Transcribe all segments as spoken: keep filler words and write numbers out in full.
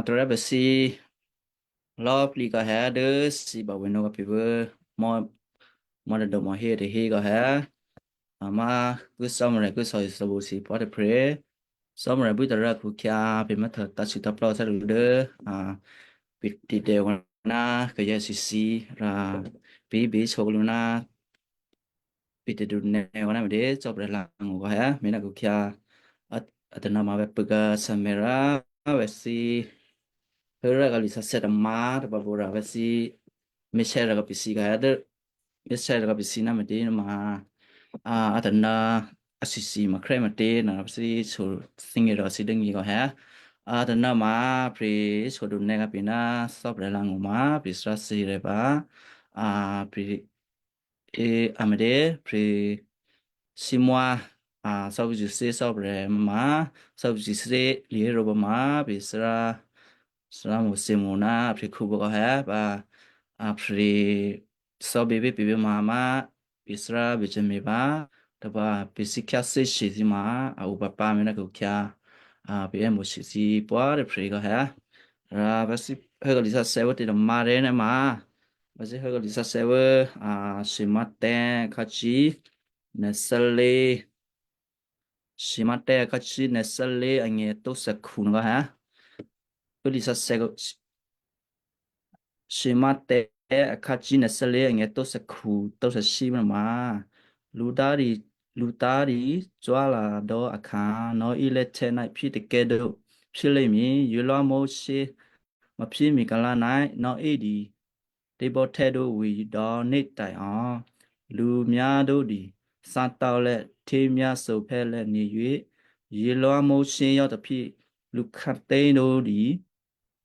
tará pè̤ thǐ lò̌꤮ plǐ kò hè̌ dố thǐ bawènǒ kò pè̤ vû́ mò̌, mò̌ tadòmò̌ hé tahe kò hè̌. Amá kû́ Cò́marya kû́ sò̌ thòbǔ thǐ pwǒ̤꤮ tôprè̤. Cò́marya bwí tará khukhyǎ pè̤ mèthè tǎ̤sû tǎ̤plò́ thè́lǔ dố a pè̤ tǐtè̤ wǎ ná kayǎ thǐthǐ rǎ pè̤ běsǒ lǔ ná pè̤ tè̤donè̌ wǎ ná me̤dě Cò́marya lǎ̤ngṳ kò hè̌, me̤ ná khukhyǎ a, a tônǎ ma vè̤ pṳ̂ kǎ samè̤ rǎ vè̤ thǐ hốrá kǎ lisǎsè̌ tômǎ̤ tôbǎbǒ rǎ vè̤ thǐ mèsè̌ rǎ kǎ pè̤ thǐ kò hè̌ dố mèsè̌ rǎ kǎ pè̤ thǐ ná me̤dě ná ma a, a tônǎ a thǐthǐ ma khrè́ me̤tě ná vè̤ thǐ so thǐngě rò thǐ dố ngě kò hè̌. A tônǎ ma pè̤ sǒdonè̌ kǎ pè̤ ná Cò́marya lǎ̤ngṳ ma pè̤ thǎsǐ rè̤ pǎ. A pè̤ e a me̤dě pè̤ thímwá a Cò́marya thǐ Cò́marya ma, Cò́marya thǐ lǐhéro pǎ ma pè̤ thǎ, thǎ Mosè ná pè̤ khǔ pǎ kò hè̌ pǎ. A pè̤ thò́bě pě pě pě ma, ma pè̤ thǎ Benjamin pǎ, tôba pè̤ thǐ khyá thǐ shi thǐ ma a o pǎpǎ me̤ ná khukhyǎ. A pè̤ è́ Mosè thǐ pwǒ̤꤮ tôprè̤ kò hè̌. Rǎ vè̤ thǐ hốkǎ lisǎsè̌ vǎ tě tômǎ̤ rè̤ ná ma vè̤ thǐ hốkǎ lisǎsè̌ vǎ a Shemotè akhǎ cí nè̤ thǎlě. Shemotè akhǎ cí nè̤ thǎlě angè̤ tó̤ thèkhǔ nègò hè̌. Kû́ lisǎsè̌ Shemotè akhǎ cí nè̤ thǎlě angè̤ tó̤ thèkhǔ tó̤ thèshí ma. Lǔtǎ̤rì, lǔtǎ̤rì cwálǎ dò́ akhǎ, nò̌ ílè́htè́ ná phyé takè́ dố phyélěmyě, yělò́ Mosè, mò̤ phyémyě kalǎ ná nò̌ édǐ tè̤bò́htè̌ dǒ wǐ̤ dò̌ né̤ tè̤ ò. Lǔmyá dǒdǐ, thǎtǎ̤lè̌ htyěmyáthǒphè́lè̌ nyě̤yě, yělò́ Mosè yò́ taphí lǔkhǎté̤ dǒdǐ,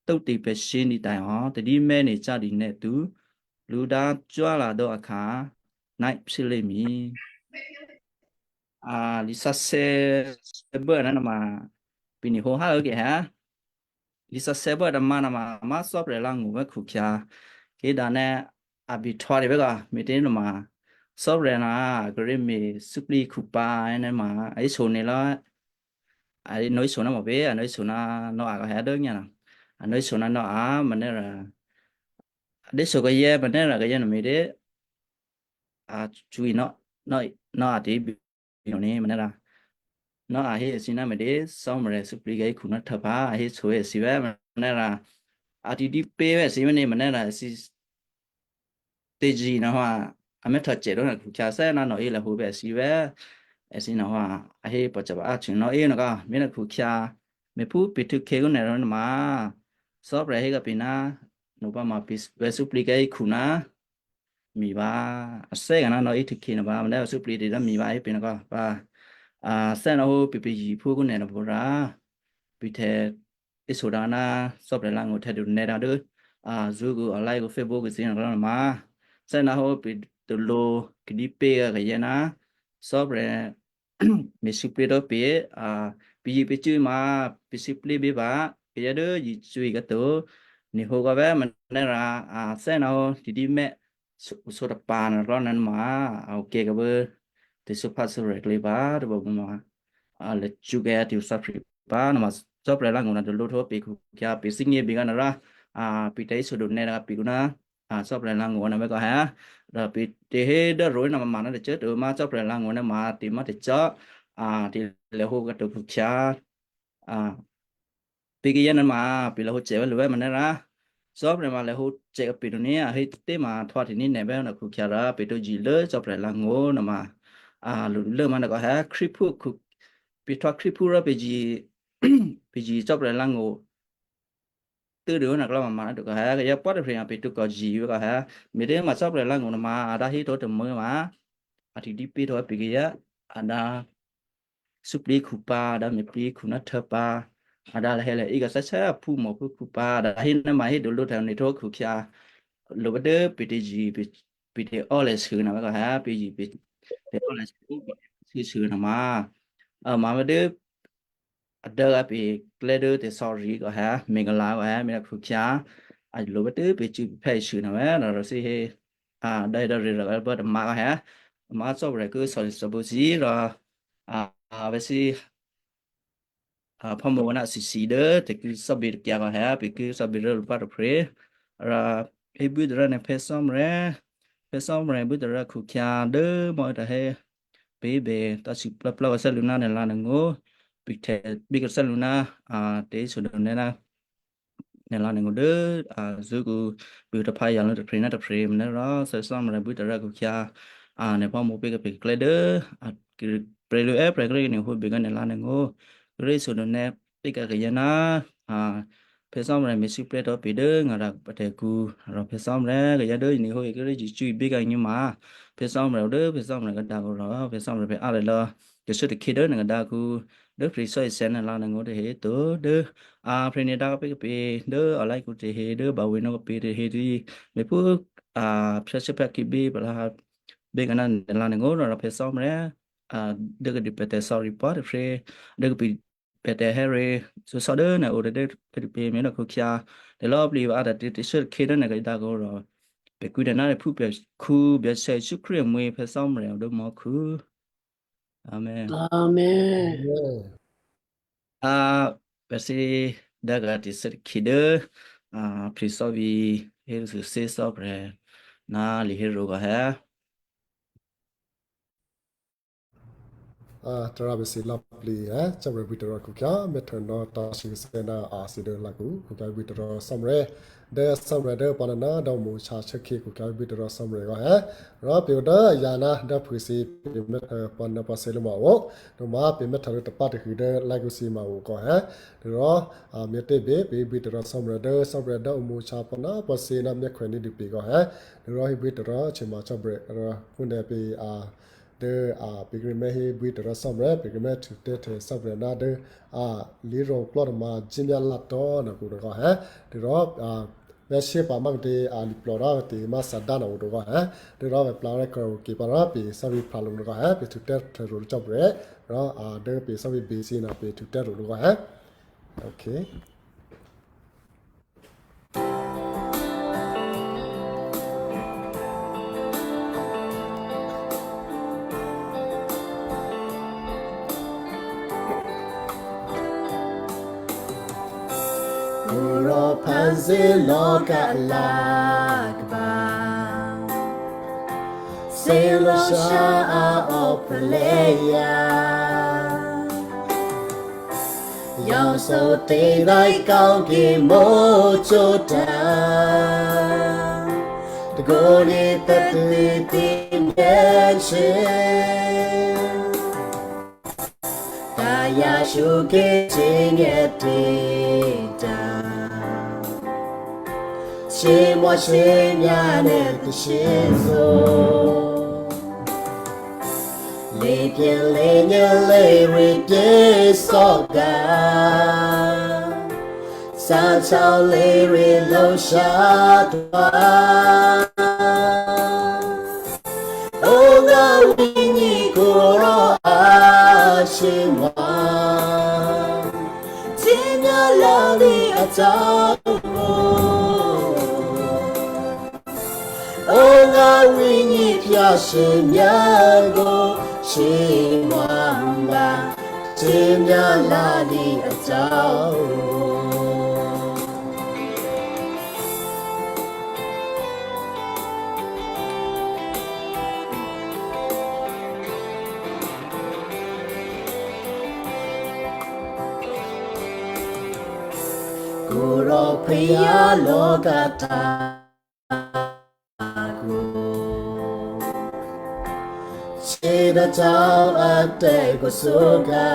tó̤tě pè̤shyě ní tè̤ ò, tadí mè̤́ nè̤ cá̤dǐ nè̤ tu, lǔtǎ̤ cwálǎ dò́ akhǎ, ná phyélěmyě. A lisǎsè̌ bố aná ma pè̤ ní̤ hǒ há ô̌kè hè̌. Lisǎsè̌ bố atômǎ̤ ná ma, ma Cò́marya lǎ̤ngṳ vè̤ khukhyǎ. Ké̤dǎ nè́ a behtwǒ rè̤ vè̤ kò, me̤tě ná ma Cò́marya ná a kíré̤ me̤ suplí khupǎ nè́ ma, a hésonè̤ lò̌. A nò̌ héso ná mò̤ pě, a nò̌ héso ná nò̌ a kò hè̌ dố nyá ná. A nò̌ héso ná nò̌ a, manè́ rà. A déso kayè̌, manè́ rà kayè̌ nò̌ me̤tě. A cwǐ nò̌, nò̌, nò̌ a tě bínò̌ ní, manè́ rà. Nò̌ a hé èthǐ ná me̤tě, Cò́marya suplí kayǎ hí khǔ ná htuô̌ pǎ, a héso èthǐ vè̤, manè́ rà. A tǐ dǐ pě vè̤ èthǐ vè̤ ní, manè́ rà èthǐ tè̤zǐ nò̌ hò́, a mè̤ htò̌ cè dò́ nè̤ khukhyǎ thè́ ná nò̌ é lè̌ hǒ vè̤ èthǐ vè̤. Èthǐ nò̌ hò́, a hé pò̤ ca̤ pǎ a htuô̌ nò̌ é nò̌ kò, me̤ nè̤ khukhyǎ, me̤ phú pè̤ htû̌ khě kó nè̤ rò nè̤ ma. Cò́marya hé kò pè̤ ná, nò̌ pǎ ma pè̤ vè̤ suplí kayǎ hí khǔ ná mì vǎ, a thè́ kò ná nò̌ é htû̌ khě nò̌ pǎ, manè́ vè̤ suplí tě dò́ mì vǎ hé pè̤ nò̌ kò, pǎ. A thè́ ná hǒ pè̤ pè̤ yǐ phú kó nè̤ nò̌ pǎ rà, pè̤ htè̌ èso dǎ ná Cò́marya lǎ̤ngṳ htè̌ dǒ nè̌ dǎ dố, a, Zoom group, a, Line group, Facebook group thǐ nò̌ rò nè̤ ma. Thè́ ná hǒ pè̤ tôlǒ kadí pě kayǎ ná Cò́marya me̤ suplí dò́ pè̤, a, pè̤ yǐ pè̤ cû̌ ma pè̤ suplí bě pǎ, kayǎ dố yǐ cwǐ kò to, nè̤ hǒ kò vè̤ manè́ rà, a, thè́ ná hǒ tǐ dǐ mè̤ sǒ, sǒ tôpǎ nò̌ rò nè̤ ma, a, okè kò bố tè̤sǒphásǒrya̤ klě pǎ tôbò ma, a, lacṳ́ kayǎ tè̤sǎprì pǎ nè̤ ma, Cò́marya lǎ̤ngṳ ná tôlǒ htwǒ pè̤ khukhyǎ pè̤ thígně bě kò nè̤ rà, a, pè̤ tè̤ èso dǒ nè̌ rà pè̤ kó ná, a, Cò́marya lǎ̤ngṳ ná vè̤ kò hè̌, rò pè̤ tè̤ hé dố rǒ nè̤ ma, ma ná tacô to ma Cò́marya lǎ̤ngṳ nè̤ ma tè̤ ma tacô, a, tè̤ lè̌ hǒ kò to khukhyǎ, a, pè̤ kayǎ nè̤ ma, pè̤ lè̌ hǒ cè vè̤ lǔ vè̤ manè́ rà. Cò́marya ma lè̌ hǒ cè kò pè̤ to nè̌, a hé tě ma htwǒ tě ní nè̤ vè̤ nè̤ khukhyǎ rà, pè̤ to jǐ lố Cò́marya lǎ̤ngṳ nè̤ ma, a, lǔ lố ma nè̤ kò hè̌, Krístu khu, pè̤ htwǒ Krístu rò pè̤ jǐ, pè̤ jǐ Cò́marya lǎ̤ngṳ tû́ dû nè̤ klò́ ma ma nè̤ to kò hè̌, kayǎ pwǒ̤ tôprè̤ ma pè̤ to kò jǐ vè̤ kò hè̌, me̤tě ma Cò́marya lǎ̤ngṳ nè̤ ma, a dǎ hé to tômû̌ ma, a tǐ dǐ pě to pè̤ kayǎ, a dǎ suplí khupǎ, a dǎ me̤plí khu ná htwǒ pǎ, a dǎ lehè̌lehí kò thè́sè́ aphú mò̤ phú khupǎ, a dǎ hé nè̤ ma hé dǒ lǒ htè̌ nè̤ htwǒ khukhyǎ, lǒ bá dố pè̤ tè̤ jǐ, pè̤, pè̤ tè̤ ò́ lè̌ shuô̌ nè̤ vè̤ kò hè̌, pè̤ jǐ pè̤ tè̤ ò́ lè̌ shuô̌, pè̤ tè̤ shuô̌ shuô̌ nè̤ ma. A, ma vè̤ dố, a dố a pè̤ klè́ dố tè̤sò̌ri kò hè̌, me̤ kalǎ kò hè̌, me̤ khukhyǎ, a lǒ bá dố pè̤ cû̌ pè̤ phè̌ shuô̌ nè̤ vè̤, rò rò thǐ hé, a, dố dố rì rò bá tômǎ kò hè̌, ma Cò́marya kû́ sò̌ sò̌ bǒ thǐ rò, a, a, vè̤ thǐ a phò́mǒ ná sisi dố tè̤kû̌ cò́bǐ takyǎ kò hé, pè̤ ki cò́bǐ rố lǔ pá tôprè̤. Rò hébwí tôrǎ nè̤ Phè̌ Cò́marya, Phè̌ Cò́marya bwí tôrǎ khukhyǎ dố mò̤́ tahé pè̤ bè tǎ siplò́plò́ kò thè́lǔ ná nè̤ lǎ nè̤ ngó̤, pè̤ htè bí kò thè́lǔ ná a tè̤sodonè ná nè̤ lǎ nè̤ ngó̤ dố a zṳ̂́kǔ pû taphǎ ya̤ lǔ tôprè̤ ná tôprè̤ manárò Phè̌ Cò́marya bwí tôrǎ khukhyǎ a nè̤ phò́mǒ pé̤ kèpè̤ klè́ dố a prè̤lu è́prè̤ krékè́ nè̤ hǒ bè kè́ nè̤ lǎ nè̤ ngó̤ krékè́ sodonè pé̤ kè́ kayǎ ná a Phè̌ Cò́marya me̤ sǐplè́ tǎ pè̤ dố ngayě pǎ tè̤kǔ. Rò Phè̌ Cò́marya kayǎ dố nè̤ hǒ krékè́ Jesǔ ibí kè́ nyě̤ma Phè̌ Cò́marya o dố Phè̌ Cò́marya kè́ dǎkǔ rò Phè̌ Cò́marya pè̤ á lè lò̌ kèshuốtakhí dố nè̤ kè́ dǎkǔ dố Krístu Yěsu ná nè̤ lǎ nè̤ ngó̤ tahe to dố a prè̤ nè̤ dǎ kè́ pé̤ kèpè̤ dố a lǎkǔ tahe dố ba wěnò́ kè́ pé̤ tahe dố me̤phú a phyáshè́phyákhyě bí pè̤ lǎ bí kè́ ná nè̤ lǎ nè̤ ngó̤ rò Phè̌ Cò́marya a dố kè́ dû pè̤ tè̤sò̌ripo tôprè̤ dố kè́ pé̤ pè̤ tè̤hè̌ rè̤ shyosò̌ dố nè̤ o tadû kè́ dû pè̤ me̤ dố khukhyǎ tè̤lò̌ plǐ vǎ a tè̤tṳ̂̌ tè̤shuốtakhí dố nè̤ kè́ dǎkǔ rò pè̤ kû̌ tè̤ ná nè̤ phú pè̤ khǔ Byacè Jesǔ Krístu amwi̤ Phè̌ Cò́marya o dố mò́khu. Amen. Amen. A pè̤ thǐ dǎ kè́ tè̤shuốtakhí dố a prè̤sò́vǐ hé thû́ Cò́marya ná lǐhéro kè́ hé. A tǎ rǎ pè̤ thǐ lò̌ plǐ hé, Cò́marya bwí tôrǎ khukhyǎ mèthènò́ tǎ sǐ thè́ ná a thǐ dố lǎkǔ khukhyǎ bwí tôrǎ Cò́marya dố Cò́marya dố pǎ nè̤ ná dố mǔ sǎ shuốkhí khukhyǎ bwí tôrǎ Cò́marya kè́ hé. Rò pè̤ o dố ayǎ ná dố phû thǐ pè̤ mèthè pǎ nè̤ pǎ thǐ lǔ ma o. Rò ma pè̤ mèthè lǔ tapá tahû dố lǎkǔ thǐ ma o kè́ hé. Rò a me̤tě bě pè̤ bwí tôrǎ Cò́marya dố Cò́marya dố mǔ sǎ pǎ nè̤ pǎ thǐ ná mèkhwèní̤ dû pè̤ kè́ hé. Rò hé bwí tôrǎ Cò́marya Cò́marya rò phúnuô pè̤ a dố a pè̤ kè́ mèthè hé bwí tôrǎ Cò́marya, pè̤ kè́ mèthè htû tè̤ Cò́marya ná dố a lǐro̤ klò́ tômǎ jímyá lǎtò̤́ nè̤ kǔ dố kè́ hé. Rò a mèthè pǎ má kè́ a lǐplò rò tè̤ má thǎdá nè̤ o dố kè́ hé. Rò vè̤ plá rè́ kè́ o kè́ pǎ rò pè̤ thǐ pǎ lǔ dố kè́ hé, pè̤ htû tè̤ ro Cò́marya. Rò a dố pè̤ thǐ běsǐ ná pè̤ htû tè̤ ro dố kè́ hé. Okay. Rò phǎ zé lò̌ ka̤lǎ kè́ pǎ. Thǐ lǒshǎ a opalaya. Yǒ sǒ tě dai kau ki mǒ cǒ tǎ. Tôgǒ ní tè̤tṳ̂̌ tǐ myěhtyě. Tǎ yǎ shuke cǐ nyětě tǎ. Shyěmò̤́ shyěmyá nè̤ tè̤shyězǒ. Lěpyělěnyě lé̤rì pyě̤ thò́gǎ. Sǎ chǎo lé̤rì lǒshǎ tuǎ. Ó ngǎ wínyí kǔrò a shyěmò̤́. Cǐmyá lǎ ní a cáo. Ó ngǎ wínyí phyáshye myágó shyěmò̤́ ná cǐmyá lǎ ní a cáo. Kǔrò phyá lò̌ ka̤ tǎ kǔ. Shyědǎ cáo a tè̤kòsǒga.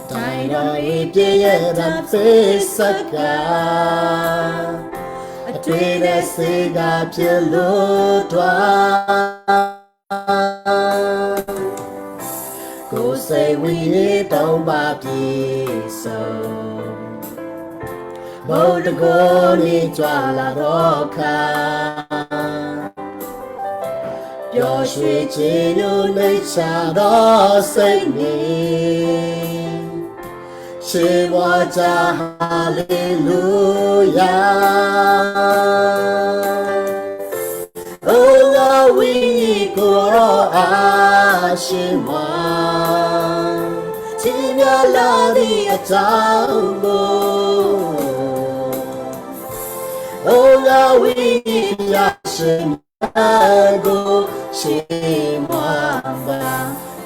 Tairò ipyéyě dǎ pé̤ thǎkǎ. A twi dè́ thǐgǎ phyé lǔ tuǎ. Kò thè́ wí ní tǒ baptizo. Bó tôgǒ ní cwalǎ rò́khǎ. Yǒshwí cǐ nǔ ní sǎ rò thè́gně. Shyěmò̤́ cáo haleluya. Ó ngǎ wínyí kǔrò a shyěmò̤́. atángó. Ó ngǎ wíní khyáshemyágó shemwába,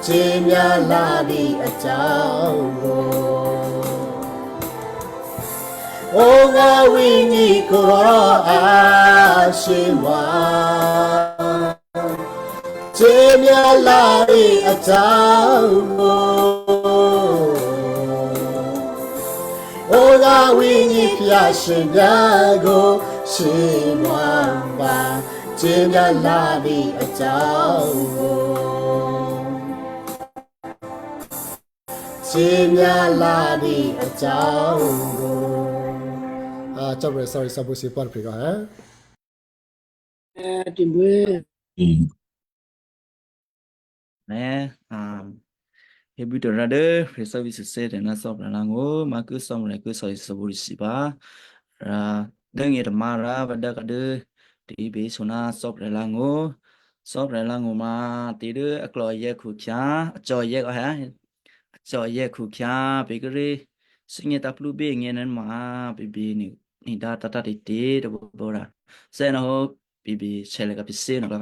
cemyá lábí atángó. Ó ngǎ wíní kòró a shemwá, cemyá lábí atángó. Ó ngǎ wíní khyáshemyágó shemwába, cemyá lábí atángó. Cemyá lábí atángó. A, Cò́marya sorry, sorry, sorry, sorry, ha? Ê, timbwí. Nèh, a, hébwí tôrǎ dố prè̤ thè́vǐ̤ shyěshyé tè̤ ná Cò́marya langó̤, má̤ ki Cò́marya ki sò̌ thè́zò̤ bǔrû̌ sǐ pǎ. Rǎ dố nyětômǎ̤ rǎ vǎ dố kadố tè̤ iběsǒ ná Cò́marya langó̤. Cò́marya langó̤ ma tè̤ dố aklò̌ ayè́ khukhyǎ, acò̌ ayè́ kò hé, acò̌ ayè́ khukhyǎ, pè̤ kíré̤ thígně tǎ̤plú bí agně nuôma pè̤ bè nuô, ní̤dǎ tǎtǎ̤te̤te̤ tôbǒbǒ rǎ. Thè́ ná hó, pè̤ bè sè̌lè ka̤ pè̤ thè́ nuô klò̌.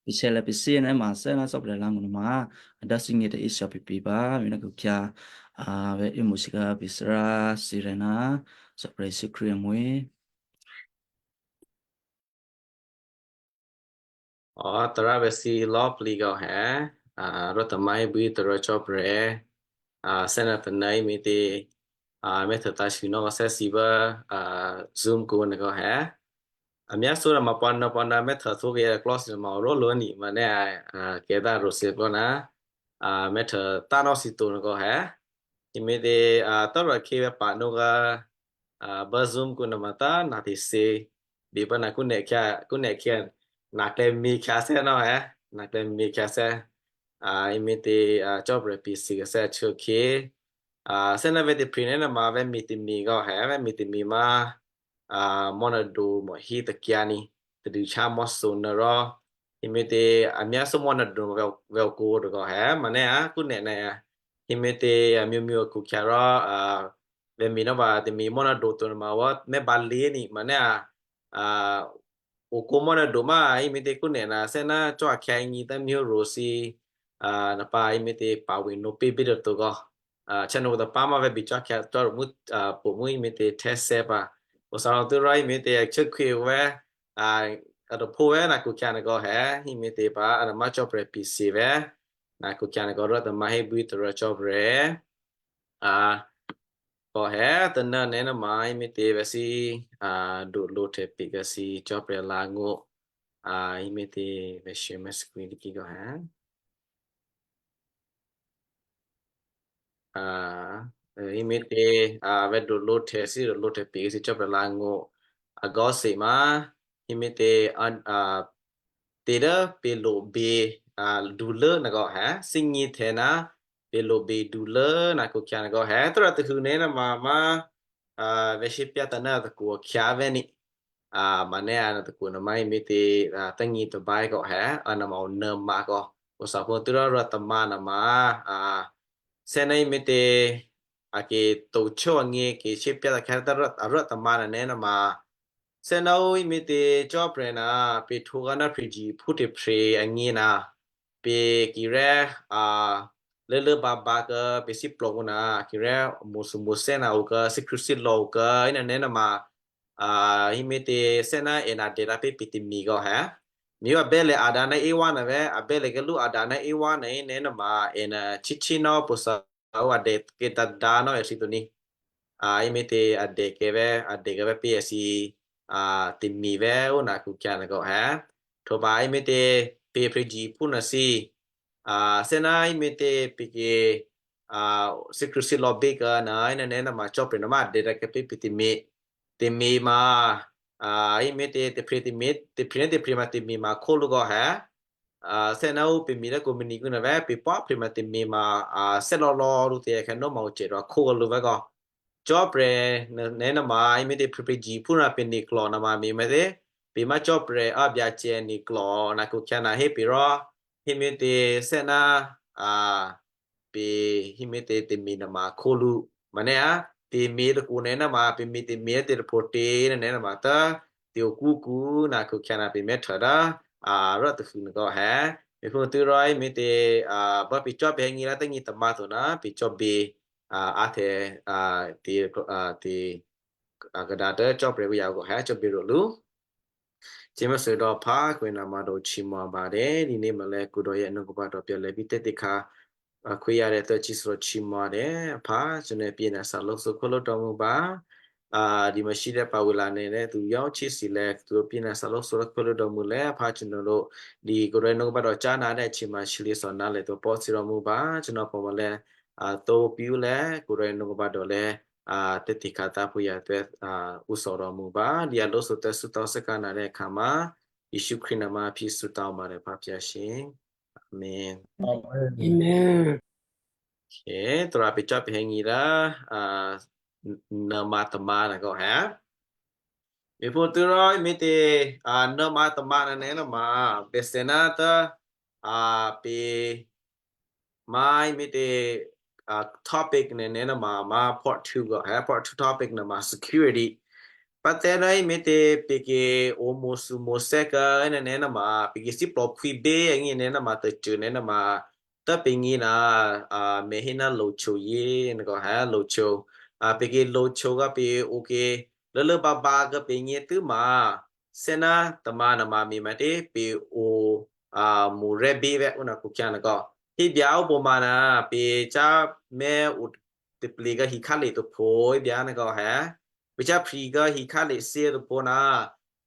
Pè̤ sè̌lè pè̤ thè́ nuô ma thè́ ná Cò́marya langó̤ nuôma a dǎ thígně tè̤ íthya pè̤ pǎ, mi ná khukhyǎ, a, vè̤ ímo̤shyika pè̤ thárá thǐrè̤ ná Cò́marya Jesǔ Krístu amwi̤. Ò, tôrǎ vè̤ thǐ lò̌plǐ kò hé, a, rò tômǎ̤ hébwí tôrǎ Cò́marya, a, thè́ ná tônǎ ímětě, a, mèthè tǎ̤shû ná vǎ thè́ thǐ vǎ, a, Zoom kǔ nè̤ kò hé. A myásû̌ ná ma pwǒ̤nǔ pwǒ̤nǔ mèthè thǒ kayǎ klò́ thǐ ma oró ló̤ ni ma nè́, a, a, kayǎ dá ro̤thyě klò́ ná, a, mèthè tǎ̤ ná thǐ to nè̤ kò hé. Ímětě, a, tǎ̤ rò khě vè̤ pa̤nǔ gǎ, a, bá Zoom kǔ nè̤ ma tǎ̤ ná thǐ thǐ. Bí pá ná kǔ nè̤ khyǎ, kǔ nè̤ khyǎ, ná klè̌ mi khyǎ thè́ nò hé, ná klè̌ mi khyǎ thè́. A, ímětě, a, Cò́marya pè̤ thǐ kayǎ thè́ a chôkhě. A, thè́ ná vè̤ tôprè̤ nè́ ná ma vè̤ mi tômi kò hé, vè̤ mi tômi ma, a, mò́ ná dǒ mò hí tôkyǎ ni, tadû chá mò́ thǒ nè̤ rò, ímětě a myásû̌ mò́ ná dǒ vè̤, vè̤ kǔ tôkò hé, ma nè́ a, kǔ nè̤ nè́ a, ímětě a myě myě khukhyǎ rò, a, vè̤ mi ná vǎ tômi mò́ ná dǒ to nè̤ ma vǎ mè̤ bǎ lě ni, ma nè́ a, a, okǒ mò́ ná dǒ ma, ímětě kǔ nè̤ ná thè́ ná Cò́marya khyǎ nyi tǎ mi hó ro̤ thǐ, a, nè̤ pǎ ímětě pa̤ wǐ nǒ pě bí tôto kò. A, chá nǔ tôpá ma vè̤ bi Cò́marya khyǎ Cò́marya mú, a, pwǒ̤ mú ímětě htè̌ thè́ pǎ. Ǒ thǎ rò tû́ rò ímětě a chôkhě vè̤, a, a tôphǒ vè̤ ná khukhyǎ nè̤ kò hé, ímětě pǎ, a ná ma Cò́marya pè̤ thǐ vè̤, ná khukhyǎ nè̤ kò rò tǎ̤ ma hébwí tôrǎ Cò́marya. A, kò hé, tǎ̤ ná nè́ ná ma ímětě vè̤ thǐ, a, dǒ lǒhtè̌ pè̤ kayǎ thǐ Cò́marya langó̤. A, ímětě vè̤ share my screen tôkyě kò hé. A, e, ímětě, a, vè̤ dǒ lǒhtè̌ thǐ, dǒ lǒhtè̌ pè̤ kayǎ thǐ Cò́marya langó̤. A gò́ thǐ ma, ímětě, a, a, tě dố pè̤ lo bě, a, dulố nè̤ kò hé, thígně htè̌ ná pè̤ lo bě dulố ná khukhyǎ nè̤ kò hé, tǎ̤ rò tôhû̌ nè́ ná ma, ma, a, vè̤ shyé pyá tǎ̤ ná tôkǔ khyǎ vè̤ ni. A, ma nè́ a ná tôkǔ nè̤ ma ímětě, a, tǎ̤ nyi tôbǎ kò hé, a ná ma onǎ ma kò. Ǒ thǎ pwǒ̤ tû́ rò rò tǎ̤ ma nè̤ ma, a, thè́ ná ímětě, a kè to chó angě kè shyé pyá tǎ̤ khyǎ tǎ rò, a rò tǎ̤ ma nè́ ná ma. Thè́ ná ó ímětě Cò́marya ná pè̤ htwǒ kayǎ ná phryězyephú tôprè̤ angě ná pè̤ kì rè́, a, lốlố bǎbǎ kayǎ pè̤ thíplòkǔ ná kì rè́ mo̤sû mo̤sè́ ná o kayǎ, thíkhruô̌ thílò̌ o kayǎ, íná nè́ ná ma, a, ímětě thè́ ná è ná dè dǎ pé̤ pè̤ tômi kò hé. Mi a bè́lè Adam ná Ewa nè̤ vè̤, a bè́lè kayǎ lú Adam ná Ewa nè̤ nè́ ná ma è ná chíchí ná pwǒ̤ thǎ ó a dè kayǎ tǎ̤ dǎ ná èthǐ to ni. A, ímětě a dè kayǎ vè̤, a dè kayǎ vè̤ pé̤ èthǐ, a, tômi vè̤ ó ná khukhyǎ nè̤ kò hé. Htwǒ pǎ ímětě pè̤ phryězyephú ná thǐ, a, thè́ ná ímětě pè̤ kè, a, thíkhruô̌ thílò̌ bě kayǎ ná, íná nè́ ná ma Cò́marya ná ma dè dǎ kayǎ pé̤ pè̤ tômi. Tômi ma, a, ímětě tôprè̤ tômi, tôprè̤ ná tôprè̤ ma tômi ma khólǔ kò hé. A, thè́ ná ó pè̤ mi dố kǔ mèni kǔ nè̤ vè̤, pè̤ pwǒ̤ phryě ma tômi ma, a, thè́ lò̌lò̌ lǔ tè̤ khyá nò́ ma o cè rò khólǔ vè̤ kò. Cò́marya nè́, nè́ ná ma ímětě phryězyephú ná pè̤ niklò̤ ná ma mi mètě. Pè̤ ma Cò́marya a Byacè niklò̤ ná khukhyǎ ná hé pè̤ rò, ímětě thè́ ná, a, pè̤ ímětě tômi ná ma khólǔ. Manè a, teme̤ tôkǔ nè̌ nama pè̤ me̤ teme̤ tè̤pro̤tè̤ nè̌ nama tố teokúkǔ na khukhyǎ na pè̤ mè̤́htô dố a rò tahû nè̌ kò hè. Me̤phútuô̌ rò me̤tě a bá pè̤ cò́ pè̤ hè̌ nyě̤lá tényě̤ tômǎ to ná pè̤ cò́bě a, a tè̤ a tè̤ a tè̤ a kadǎ tố cò́prè̤ kǔ yǎ kò hè cò́bě rò lǔ. Cemá sè dò̌ phá khwè namado chimò ba dè, dǐné malè̤ kudò̌ yě nukba dò̌ pyalè̌ bítè̤ tè̤khǎ, a khwè yǎ dè tôcísrò chimò dè, phá cunè pyěna salóso khóló dò̌mû ba, a dimasí dè pawila nè̌ dè tu yó chisi lè̌ tu pyěna salóso khóló dò̌mû lè̌ phá cunolo, di kudò̌ yě nukba dò̌ cána dè chimò shilǐ sòna lè̌ tu pò́ siròmû ba, cunò pòmalè̌, a tó piú lè̌ kudò̌ yě nukba dò̌ lè̌, a tè̤tikathǎ phúya tè̤ a ǔthòròmû ba, di a lóso tè̤sûtò̤ sèka̤ na dè khǎmǎ, Jesǔ Krístu namǎ phi sûtǎ̤ ma dè phá pyǎshyé. Amen. Amen. Amen. Okay, tǒra pè̤ cò́ pè̤ hè̌ nyě̤lá a n- nama tômǎ nè̌ kò hè. Me̤phútuô̌ rò me̤tě a nama tômǎ nè̌ nama bèsè ná tố a pè Má me̤tě, a, topic nè̌ nè̌ nama má part two gò hè, part two topic nama security. Pǎ tè́ ná me̤tě pè̤ kè omo̤ sumo̤ sèka̤ nè̌ nè̌ nama pè̤ kè thíplò̤phwǐ bě angǐ nè̌ nama tôcô nè̌ nama tố pè̤ ngí na, a, mè̤ hé ná locho yě nè̌ kò hè locho. A, pè̤ kè locho gò pè̤ okè lốlố bǎbǎ gò pè̤ ngí tû́ ma. Sè́ná tômǎ nama me̤ ma tě pè̤ o, a, mo̤rè́ bí vè́ ó na khukhyǎ nè̌ kò. Hébya ó poma na pè̤ cá mè̤ o taple gò hi khálè tôpho hébya nè̌ kò hè. Pè̤ cá phri gò hi khálè thyě tôpho na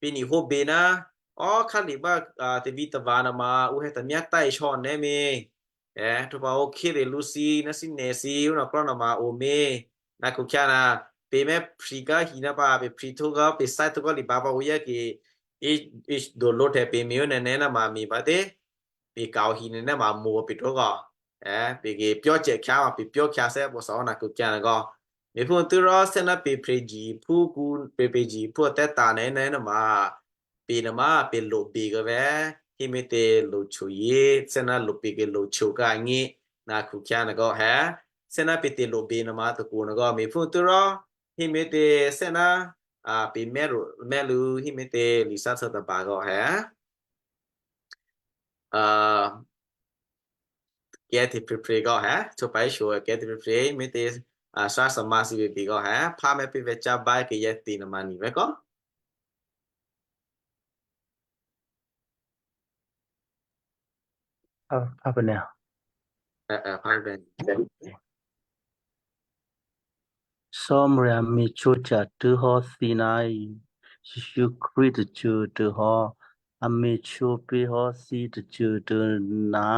pè̤ ni hó bě ná ó khálè bá, a, tavǐtava̤ nama ǔ hè tamyá táishò̌ nè̌ mi. È, htwǒ pǎ ó khyédè lǔ thǐ, ná thǐ nè̌ thǐ, ó nò̌ klò́ nò̌ ma ǒ mé̤. Ná khukhyǎ na, pè̤ mè̤ phri ká hi ná pǎ, pè̤ phri tóká, pè̤ thè́ tóká li pǎ pǎ ǒ yá ke, í, í, dolo tè̤ pè̤ me̤ ó nè̌ nè̌ ná ma me̤ pǎ tě. Pè̤ ka̤ ǒ hi nè̌ nè̌ ma mo̤ pè̤ tóká. È, pè̤ ke pyó̤ cè khyǎ ma, pè̤ pyó̤ khyǎ thè́ pǎ thò́ ná khukhyǎ na kò. Me̤phútuô̌ rò sè́ ná pè̤ phreje̤ phú kǔ, pè̤ phreje̤ phú a tè́ ta nè̌ nè̌ ná ma. Pè̤ nama pè̤ lobe kavè̌, himète locho yě, sè́ná lo pè̤ ke locho ka ngí, na khukhyǎ nè̌ kò hè, sè́ná pè̤ te lobe nama tôkǔ nè̌ kò, me̤phútuô̌ rò, himète sè́ná, a, pè̤ mèro mèlǔ, himète lisá sè tôba kò hè. A, kè̤ te phrepre kò hè, htwǒ pǎ í shyě kè̤ te phrepre, himète, a, sá samǎ thǐ bèbè kò hè, phá mè̤ pè̤ vè̤ cá bá kayǎ te nama ni vè̤ kò. Phá, phá pǎ nè̌. È, è, phá pǎ nè̌. Cò́marya me̤htwǒhtya tuố̤hò́ thǐ ná Jesǔ Krístu tôcô꤮ tuô̌ hò́. A me̤htwǒ pé̤ hò́ thǐ tôcô꤮ tuô̌ ná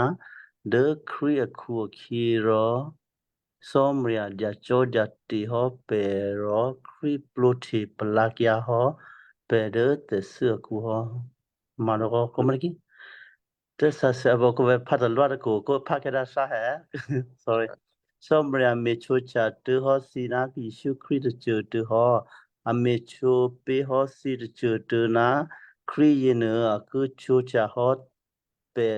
dố Krístu akhu-akhyě rò Cò́marya dyacò́dyate̤ hò́ pè̤ rò Krístu plwǒhte palǎkyǎ hò́ pè̤ dố tè̤thû́ akǔ hò́. Mano kò kòmriki. Tè̤sǎsè bò kò vè̤ phá talwá tôkò kò phá kèdá sá hè. Sorry. Cò́marya me̤htwǒhtya tuố̤ hò́ thǐ ná Jesǔ Krístu tôcô꤮ tuô̌ hò́. A me̤htwǒ pé̤ hò́ thǐ tôcô꤮ tuô̌ ná Krístu yěnuô a ki htwǒhtya hò́ pè̤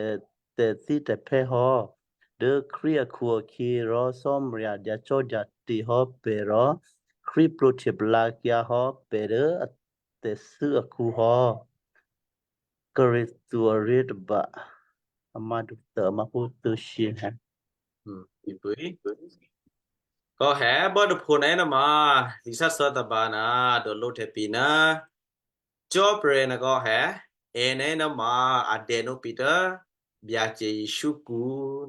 tè̤thítè̤phè́ hò́. Dố Krístu akhu-akhyě rò Cò́marya dyacò́dyate̤ hò́ pè̤ rò Krístu plwǒhte palǎkyǎ hò́ pè̤ dố a tè̤thû́ akǔ hò́. Corinthia aré̤ tôba, a má̤ duhtô, a má̤ phútô shyě. Hmm, kò hè bò́ tôpho nè́ nò̌ma, lisá sǒ tôba ná dòlǒ htè̌pi ná Cò́marya nè́ kò hè, è nè́ nò̌ma a dènò́ pi dố Byacè Jesǔ kǔ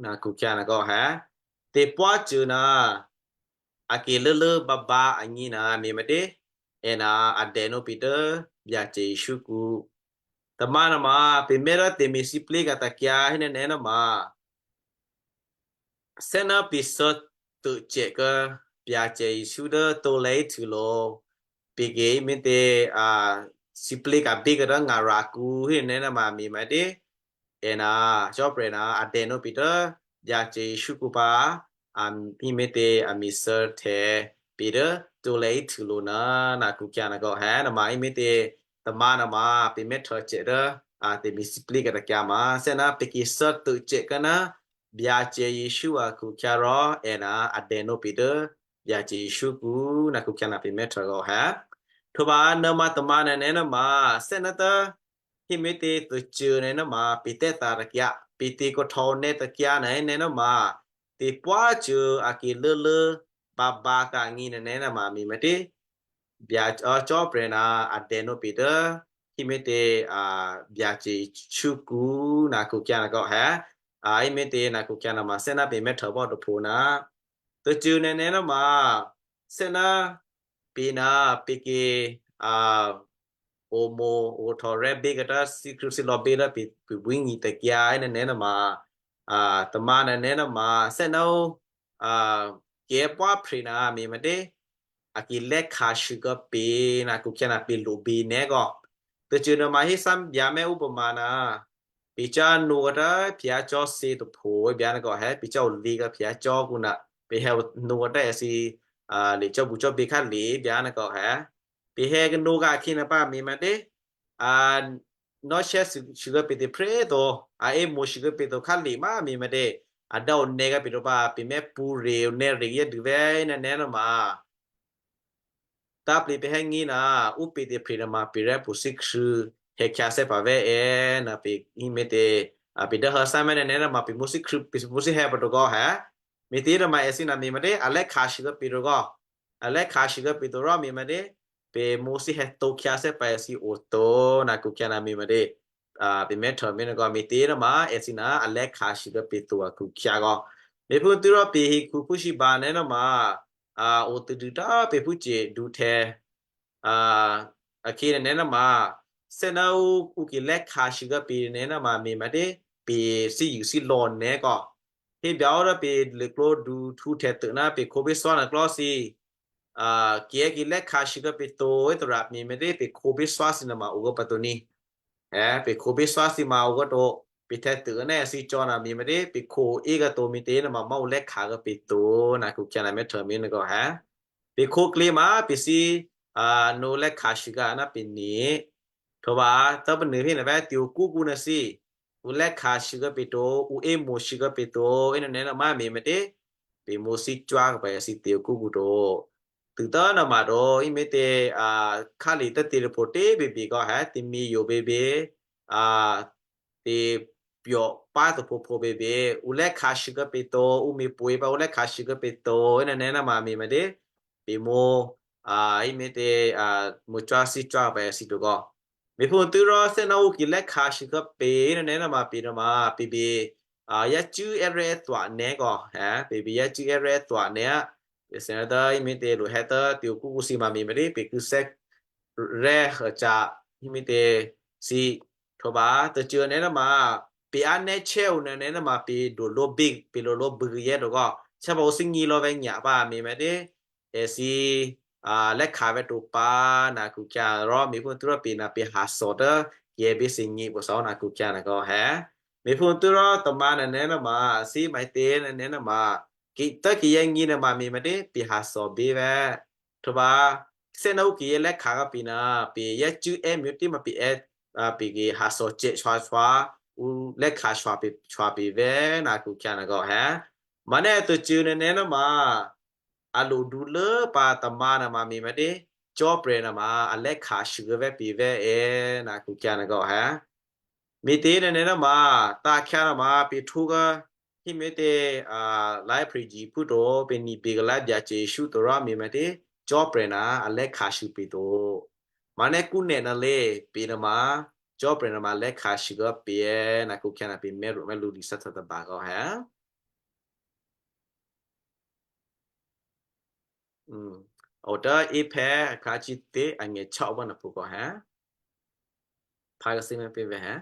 ná khukhyǎ nè́ kò hè, tè̤pwácô ná a ke lốlố bǎbǎ anyě̤ ná me̤ me̤tě, è ná a dènò́ pi dố Byacè Jesǔ kǔ. Tômǎ nò̌ma, pè̤ mè́ dố tè̤me̤sǐplé̤ ka̤takyǎ hénè́ nè́ nò̌ma. Sè́ná pè̤ sǒ tôcè̌ kố Byacè Jesǔ dố krusu lěhtuô̌lo̤. Pè̤ ke me̤tě a sǐplé̤ ka̤bíkuô̌ dố ngarakǔ hénè́ nò̌ma me̤ me̤tě. È ná, Cò́marya ná a dènò́ pi dố Byacè Jesǔ kǔ pǎ, a me̤tě a me̤ sǒ htè̌ pi dố krusu lěhtuô̌lo̤ ná, ná khukhyǎ nè́ kò hè nò̌ma me̤tě tômǎ nò̌ma pè̤ mè́ htwǒ cè̌ dố a tè̤me̤sǐplé̤ ka̤takyǎ ma. Sè́ná pè̤ ke sǒ tôcè̌ kố ná Byacè Jesǔ a khukhyǎ rò è ná a dènò́ pi dố Byacè Jesǔ kǔ ná khukhyǎ ná pè mè́ htò̌ rò hé. Htwǒbǎ nuô̌mǎ tômǎ nè̤ nè̤ nè́ ma thè́ ná tố hí me̤tě tôcô nè̤ nè̤ ma pè tè́ thǎ takyǎ, pè tě kǒ htò̌ nè̤ takyǎ nè̤ nè̤ nè̤ ma tè̤pwácô a ki lốlố bǎbǎ ka̤ ngí nè̤ nè̤ nè̤ ma mi me̤tě. Byacè cò́prè̤ ná a dènǒ pè tố hí me̤tě a Byacè Jesǔ kǔ ná khukhyǎ ná kò hé. A hí me̤tě ná khukhyǎ ná ma thè́ ná pè mè́ htò̌ bò́ tôpho ná tôcô nè̤ nè̤ nè̤ ma thè́ ná pè ná pè ki a omo ohtò̌ rè́ bé katá thíkrû thílò̌ bé dố pè pè bwíngì takyǎ nè̤ nè̤ nè̤ ma a tômǎ nè̤ nè̤ nè̤ ma thè́ ná a kè̤pwáphre ná mi me̤tě a ki lè́khǎshyě kuô̌ pè ná khukhyǎ ná pè lo bě nè̤ kò. Tôcô nè̤ ma hí thè́ byǎ mè̤ ǔpamǎ ná pè cá nǒ katá phyǎ cò́ thǐ tôpho byǎ ná kò hé, pè cá olě kò phyǎ cò́ kǔ ná pè hé nǒ katá èthǐ a lè cò́ bu cò́ bě khálè byǎ ná kò hé. Pè hé kanǒ ka̤ khi ná pǎ mi me̤tě a nò̌shè́ shû kuô̌ pè tôprè̤ to, a è́mo̤ shû kuô̌ pè to khálè má mi me̤tě. A dǎ onè̤ kuô̌ pè to pǎ, pè mè́ pṳ̌ rè onè̤ rè yě dû vè̤́ nè̤ nè̤ nè̤ ma. Taplì pè hé ngí ná ǔ pè tôprè̤ nè̤ ma pè rè́ pṳ thíkrû hèkyǎ thè́ pǎ vè̤́ è ná pè hí me̤tě a pè dố hǎ thè́ mè̤ nè̤ nè̤ nè̤ ma pè mǒ thíkrû pè mǒ thí hé pǎ to kò hé. Me̤tě nè̤ ma èthǐ ná mi me̤tě a lè́khǎ shû kuô̌ pè to kò. A lè́khǎ shû kuô̌ pè to rò mi me̤tě pè mǒ thí hé to khyǎ thè́ pǎ èthǐ o to ná khukhyǎ ná mi me̤tě. A pè mè́ htò̌ mi nè̤ kò me̤tě nè̤ ma èthǐ ná a lè́khǎ shû kuô̌ pè to a khukhyǎ kò. Me̤phú tû́ rò pè hekhu phúshyba nè̤ nè̤ ma a o tadû tá pè phúcè duhtè̌ a a khi nè̤ nè̤ nè̤ ma thè́ ná ǔ ǔ ki lè́khǎ shû kuô̌ pè nè̤ nè̤ ma mi me̤tě pè thíyû thílò̌ nè̤ kò. Hé byǎ ó rò pè lěklǒ duhtǔhtè̌ tôná pè khǒ bí thwá nè̤ klò́ thǐ. A kè̤ ki lè́khǎ shû kuô̌ pè to é tôra mi me̤tě pè khǒ bí thwá thǐ nè̤ ma o kuô̌ pǎ to ní. È pè khǒ bí thwá thǐ ma o kuô̌ to. Pè htè̌ tôná èthǐ cò́ ná mi me̤tě pè khǒ é kuô̌ to me̤tě nè̤ ma má ǔ lè́khǎ kuô̌ pè to ná khukhyǎ ná mè́ htò̌ mi nè̤ kò hé. Pè khǒ klě ma pè thǐ a nǒ lè́khǎ shû kuô̌ ná pè nè̤. Htwǒbǎ tố pnuô hí nè̤ vè̤́ tè̤ okúkǔ nè̤ thǐ. Ǔ lè́khǎ shû kuô̌ pè to, ǔ è́mo̤ shû kuô̌ pè to, é nè̤ nè̤ nè̤ ma mi me̤tě. Pè mǒ thí cwá kuô̌ pǎ èthǐ tè̤ okúkǔ to. Tû tố nè̤ ma to, hí me̤tě a khálè tố tè̤ tôpho tě běbě kò hé, tè̤myě yǒ běbě a tè̤ pyò̤ pá tôphǒphǒ běbě, ǔ lè́khǎ shû kuô̌ pè to, ǔ me̤pwě̤ pǎ ǔ lè́khǎ shû kuô̌ pè to, é nè̤ nè̤ nè̤ ma mi me̤tě. Pè mǒ a hí me̤tě a mǒ cwá thí cwá pǎ èthǐ to kò. Me̤phú tû́ rò thè́ ná ǔ ki lè́khǎ shû kuô̌ pè nè̤ nè̤ nè̤ ma pè nè̤ ma pè bè a yácû́ è́rè́ è́thwa nè̤ kò hé, pè bè yácû́ è́rè́ è́thwa nè̤ á. Pè thè́ ná tố hí me̤tě lo hé tố tè̤ okúkǔ thǐ ma mi me̤tě pè kû̌ thè́ rè́ hôca hí me̤tě thǐ. Htwǒbǎ tôcô nè̤ nè̤ ma pè á nè́ chè́ o nè̤ nè̤ nè̤ ma pè dolo big pè dolo big yě to kò. Chè́ pǎ ǔ thíngí lò̌ vè̤́ nyǎ pǎ mi me̤tě. Èthǐ a lè́khǎ vè̤́ to pǎ ná khukhyǎ rò me̤phú tû́ rò pè ná pè ha thò tố kè̤ bí thǐngí pǎ thò ná khukhyǎ ná kò hé. Me̤phú tû́ rò tômǎ nè̤ nè̤ nè̤ ma thí me̤tě nè̤ nè̤ nè̤ ma ki tố kiyě ngí nè̤ ma mi me̤tě pè ha thò bí vè̤́. Htwǒbǎ thè́ ná ǔ kiyě lè́khǎ kuô̌ pè ná pè yácû́ è́ mi tě ma pè è́ a pè ki ha thò cè shwa shwa ǔ lè́khǎ shwa pè shwa pè vè̤́ ná khukhyǎ ná kò hé. Mǎ nè̤ tôcô nè̤ nè̤ nè̤ ma a lo dulố pǎ tômǎ nè̤ ma mi me̤tě. Cò́prè̤ nè̤ ma a lè́khǎ shû kuô̌ vè̤́ pè vè̤́ è ná khukhyǎ ná kò hé. Me̤tě nè̤ nè̤ nè̤ ma, takhyǎ nè̤ ma pè htwǒ kuô̌ hí me̤tě a lá̤ phrigyěphú to pè nibě kuô̌ lá̤ Byacè Jesǔ to rò mi me̤tě cò́prè̤ ná a lè́khǎ shû pè to. Mǎ nè̤ kú nè̤ nè̤ lě pè nè̤ ma cò́prè̤ nè̤ ma lè́khǎ shû kuô̌ pè è ná khukhyǎ ná pè mè́ ro mè́ lǔ lǐ thè́htya tôba kò hé. Hmm. Ò tố Ephè akhǎ cíté angè̤ chá o bá nè̤ phû kò hé. Phá kasí mè́ pě vè̤ hé.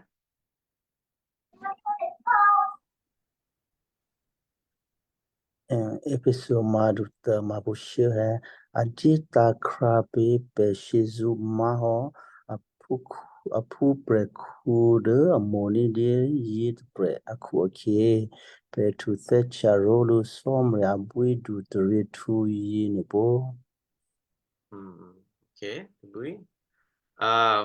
Epheso madu tômǎ ma pushé hé, a dyétǎ̤ khrǎ pé̤ pè̤ shyězṳ́ má̤hò́ aphú-, aphúprè̤khǔ dố a mo̤ ní̤dyé yětôprè̤ akhu-akhyě, pè̤ htuthè́htya ró̤lǔ Cò́marya abwídu taryěhtǔ yěnuô pó. Hmm, okay, abwí. Ah,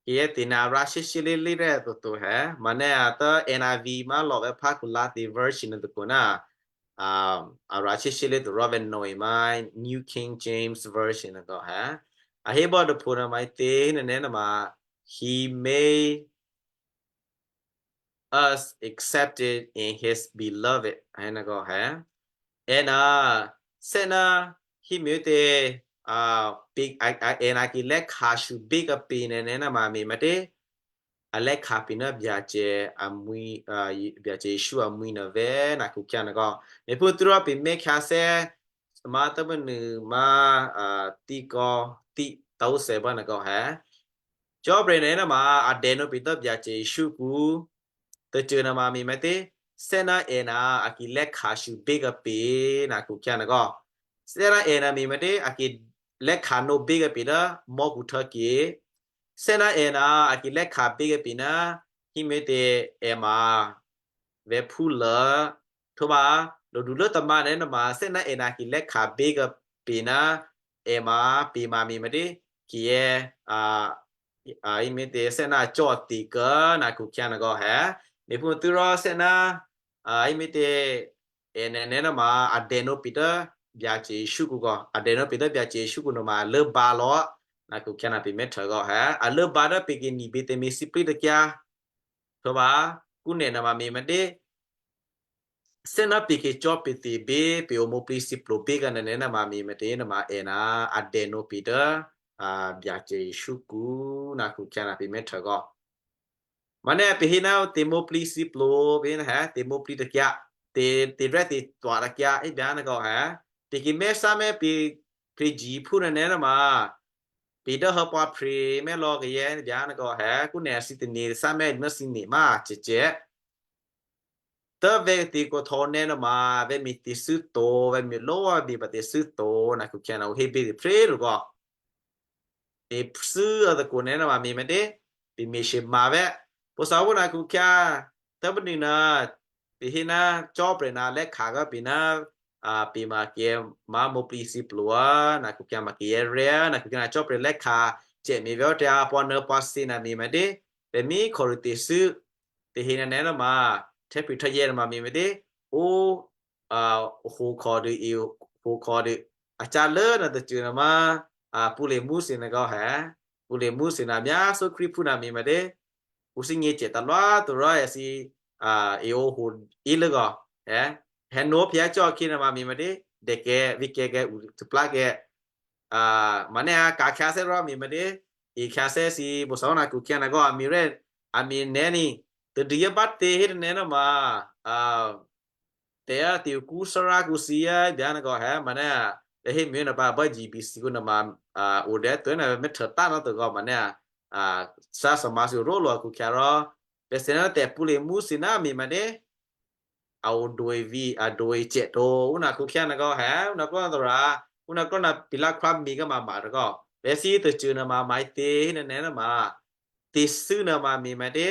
kiyě tina rǎ shyéshyé lélé̤ rè́ toto hé. Mǎ nè̤ a tố N I V má̤ lò̤ vè̤́ phá khulá̤ ti version nuô tôpho ná a, a rǎ shyéshyé lé̤ tôrò́vè̤ noe má New King James Version nagò, ha. A hébò́ tôpho nuôma ítě, nè̤ nè̤ nuôma, He made us accepted in his beloved, ha, nagò, ha. È ná, sè́ná, hí me̤tě, a, pi-, a, a, è ná ki lè́khashyo bí kǎpě nè̤ nè̤ nuôma me̤ matě? A lè́khapě̤ ná Byacè amwǐ, a, Byacè Jesǔ amwǐ̤ nuô vè̤́ ná khukhyǎ nagò. Me̤phútû́rò pè̤ mè́ khyǎthè́ má̤ tốmû̌ má, a, tíkò́, tí tǒsè̌ bá nagò, ha. Cò́prè̤ nè̤ nuôma a dènǒ pè̤ dố Byacè Jesǔ kǔ. Tôcô nuôma me̤ matě? Sè́ná è ná a ki lè́khashyo bí kǎpě ná khukhyǎ nagò. Sè́ná è ná me̤ matě? A ki lè́khano bí kǎpě dố mò́khu htò̌kye. Sè́ná è ná a ki lè́kha bí kǎpě ná hí me̤tě è ma vè̤́phúlô. Htwǒma, lodu lố tômǎ nè̤ nuôma sè́ná è ná ki lè́kha bí kǎpě ná è ma pè̤ ma me̤ matě? Kiyè, a, a, hí me̤tě sè́ná acò́ ate̤kuô̌ ná khukhyǎ nagò, ha. Me̤phútû́rò sè́ná, a, hí me̤tě è nè̤ nè̤ nuôma a dènǒ pè̤ dố Byacè Jesǔ kǔ gò. A dènǒ pè̤ dố Byacè Jesǔ kǔ nuôma a lốbǎ lò̌ ná khukhyǎ ná pè̤ mè́ htwǒ gò, ha. A lốbǎ dố pè̤ ki nibě tè̤me̤ sǐplǐ tôkyǎ. Htwǒma, kǔnè̤ nuôma me̤ matě? Sè́ná pè̤ ki cò́ pè̤ tè̤bě, pè̤ omwǒplǐthǐplo bí kǎ nè̤ nè̤ nuôma me̤ matě nuôma è ná a dènǒ pè̤ dố, a, Byacè Jesǔ kǔ ná khukhyǎ ná pè̤ mè́ htwǒ gò. Manè pè̤ hé ná tè̤mwǒplǐthǐplo, pè̤ hé ná, ha, tè̤mwǒplǐ tôkyǎ, tè̤, tè̤rè́ tè̤twa̤ tôkyǎ, é byá nagò, ha. Pè̤ ki mè́ sámè́ pè̤ phè̌ Jesǔ nè̤ nè̤ nuôma, pè̤ dố hò́ pǎ phè̌ mè́ lò̌ kayè̌ byá nagò, ha, kǔnè̤ a thǐtane̤ sámè́ ná thǐne̤ má cècè. Dố vè̤ tè̤ khuhtò̌ nè̤ nuôma, vè̤ me̤ tè̤thû́ to, vè̤ me̤ lò̌ vè̤ bǎ tè̤thû́ to, ná khukhyǎ ná ǔ hé bí tôprè̤ lǔ gò. Tè̤thû́ a tôkwo nè̤ nuôma me̤ matě? Pè̤ me̤ shema vè̤́. Pwǒ̤savú ná khukhyǎ, tốpǎ nuô, pè̤ hé ná cò́prè̤ ná lè́kha gò́ pè̤ ná, a, pè̤ ma kayè̌ má̤ mwǒplǐthǐplo, ná khukhyǎ ma kayè̌ rè̤́, ná khukhyǎ ná cò́prè̤ lè́kha, cè̤ me̤ vè̤́ tǎ pwǒ̤nû̌ pǎ thǐ ná me̤ matě? Pè̤ mí khòrû tè̤thû́, tahe nè̤ nè̤ nuôma, htè́phû htè́yě nuôma me̤ matě? Ó, a, hǒ khòdû, e hǒ khòdû. A ca̤ lố ná tôcô nuôma, a, pǔlye̤ mṳ́ thǐ nagò, ha. Pǔlye̤ mṳ́ thǐ ná myá Jesǔ Krístuphú ná me̤ matě? Ǔ thímí cè̤ talwá tôrò́ èthǐ, a, e ó hǒ í lố gò, ha. Hè̌ nǒ phyǎ cò́ khyě nuôma me̤ matě? Dèkè̤, vǐkè̤ kè̤, u tôplákè̤. A, manè a ka̤ khyǎthè́ rò me̤ matě? E khyǎthè́ thǐ pwǒ̤savú ná khukhyǎ nagò a me̤ rè̤́, a me̤ nè̤ ni. Tadû yě bá tě hé tônè̤ nuôma, a, tè̤ a tè̤ kǔ thárá kǔ thǐ á, byá nagò, ha, manè, pè̤ hé me̤ nuô pǎ bá G B C kǔ nuôma, a, o dè́ tuố̤ ná mè̤ htwǒ tá ná tôgò manè, a, sá samá thǐ ró̤lò̌ khukhyǎ rò, pè̤ thè́ ná tè̤ pǔlye̤ mṳ́ thǐ ná me̤ matě? A o doe vǐ, a doe cè̤ to, ǔ ná khukhyǎ nagò, ha, ǔ ná klò́ ná tôra, ǔ ná klò́ ná pila̤ khwámi kama ma tôgò. Pè̤ thǐ tôcô nuôma maitě, nè̤ nè̤ nuôma, tè̤thû́ nuôma me̤ matě?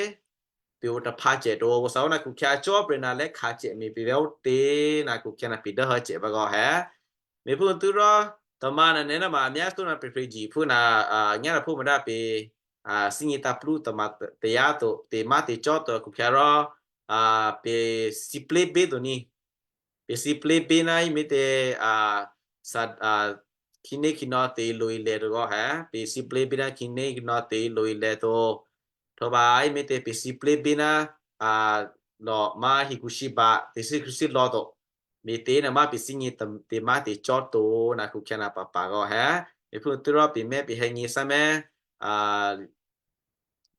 Pè̤ o taphǎ cè̤ to, pwǒ̤savú ná khukhyǎ cò́prè̤ ná lè́kha cè̤ me̤ pè̤ vè̤́ ó tě, ná khukhyǎ ná pè̤ dố hò́ cè̤ vagò, ha. Me̤phútû́rò, tômǎ nè̤ nè̤ nuôma a myá Jesǔ ná pè̤ phè̌ Jesǔphú ná, a, nyá ná phú ma dá pè̤, a, thímí taplú tômǎ t-, tayǎ to, tè̤má̤ tè̤cò́ to khukhyǎ rò, a, pè̤ sǐplé̤ bé to ni. Pè̤ sǐplé̤ bé ná hí me̤tě, a, sa, a, khǐné khǐnò̌ tè̤ ilolilè̤ tôgò, ha. Pè̤ sǐplé̤ bé ná khǐné khǐnò̌ tè̤ ilolilè̤ to. Htwǒma hí me̤tě pè̤ sǐplé̤ bé ná, a, lò̤ má hikhushǐba tè̤thû́ Krístu lò̌ to. Me̤tě nuôma pè̤ thímí tè̤-, tè̤má̤ tè̤cò́ to ná khukhyǎ ná pǎpǎ gò, ha. Me̤phútû́rò pè̤ mè̤ pè̤ hè̌ nyě̤ sámè́, a,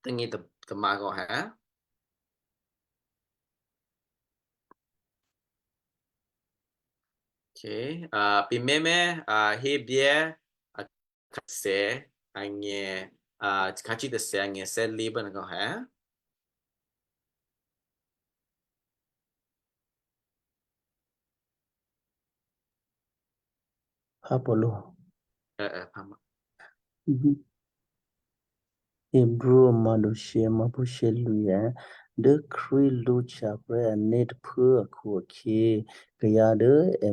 tè̤nyě̤ tômǎ gò, ha. Okay, a, pè̤ mè̤ mè̤, a, hé byá, a, khǎshyé, a, nyě̤, a, khǎshyé tôsè, a, nyě̤ sè̌lǐ bá nagò, ha. Pha polo. Ê, ê, pha ma. Mhm. Hebreo amǎ dǒshyě, amǎ phúshyě lwǐ̤, dố Krístu hlwǒhtya prè́ ané̤ tôphuố akhu-akhyě, kayǎ dố è,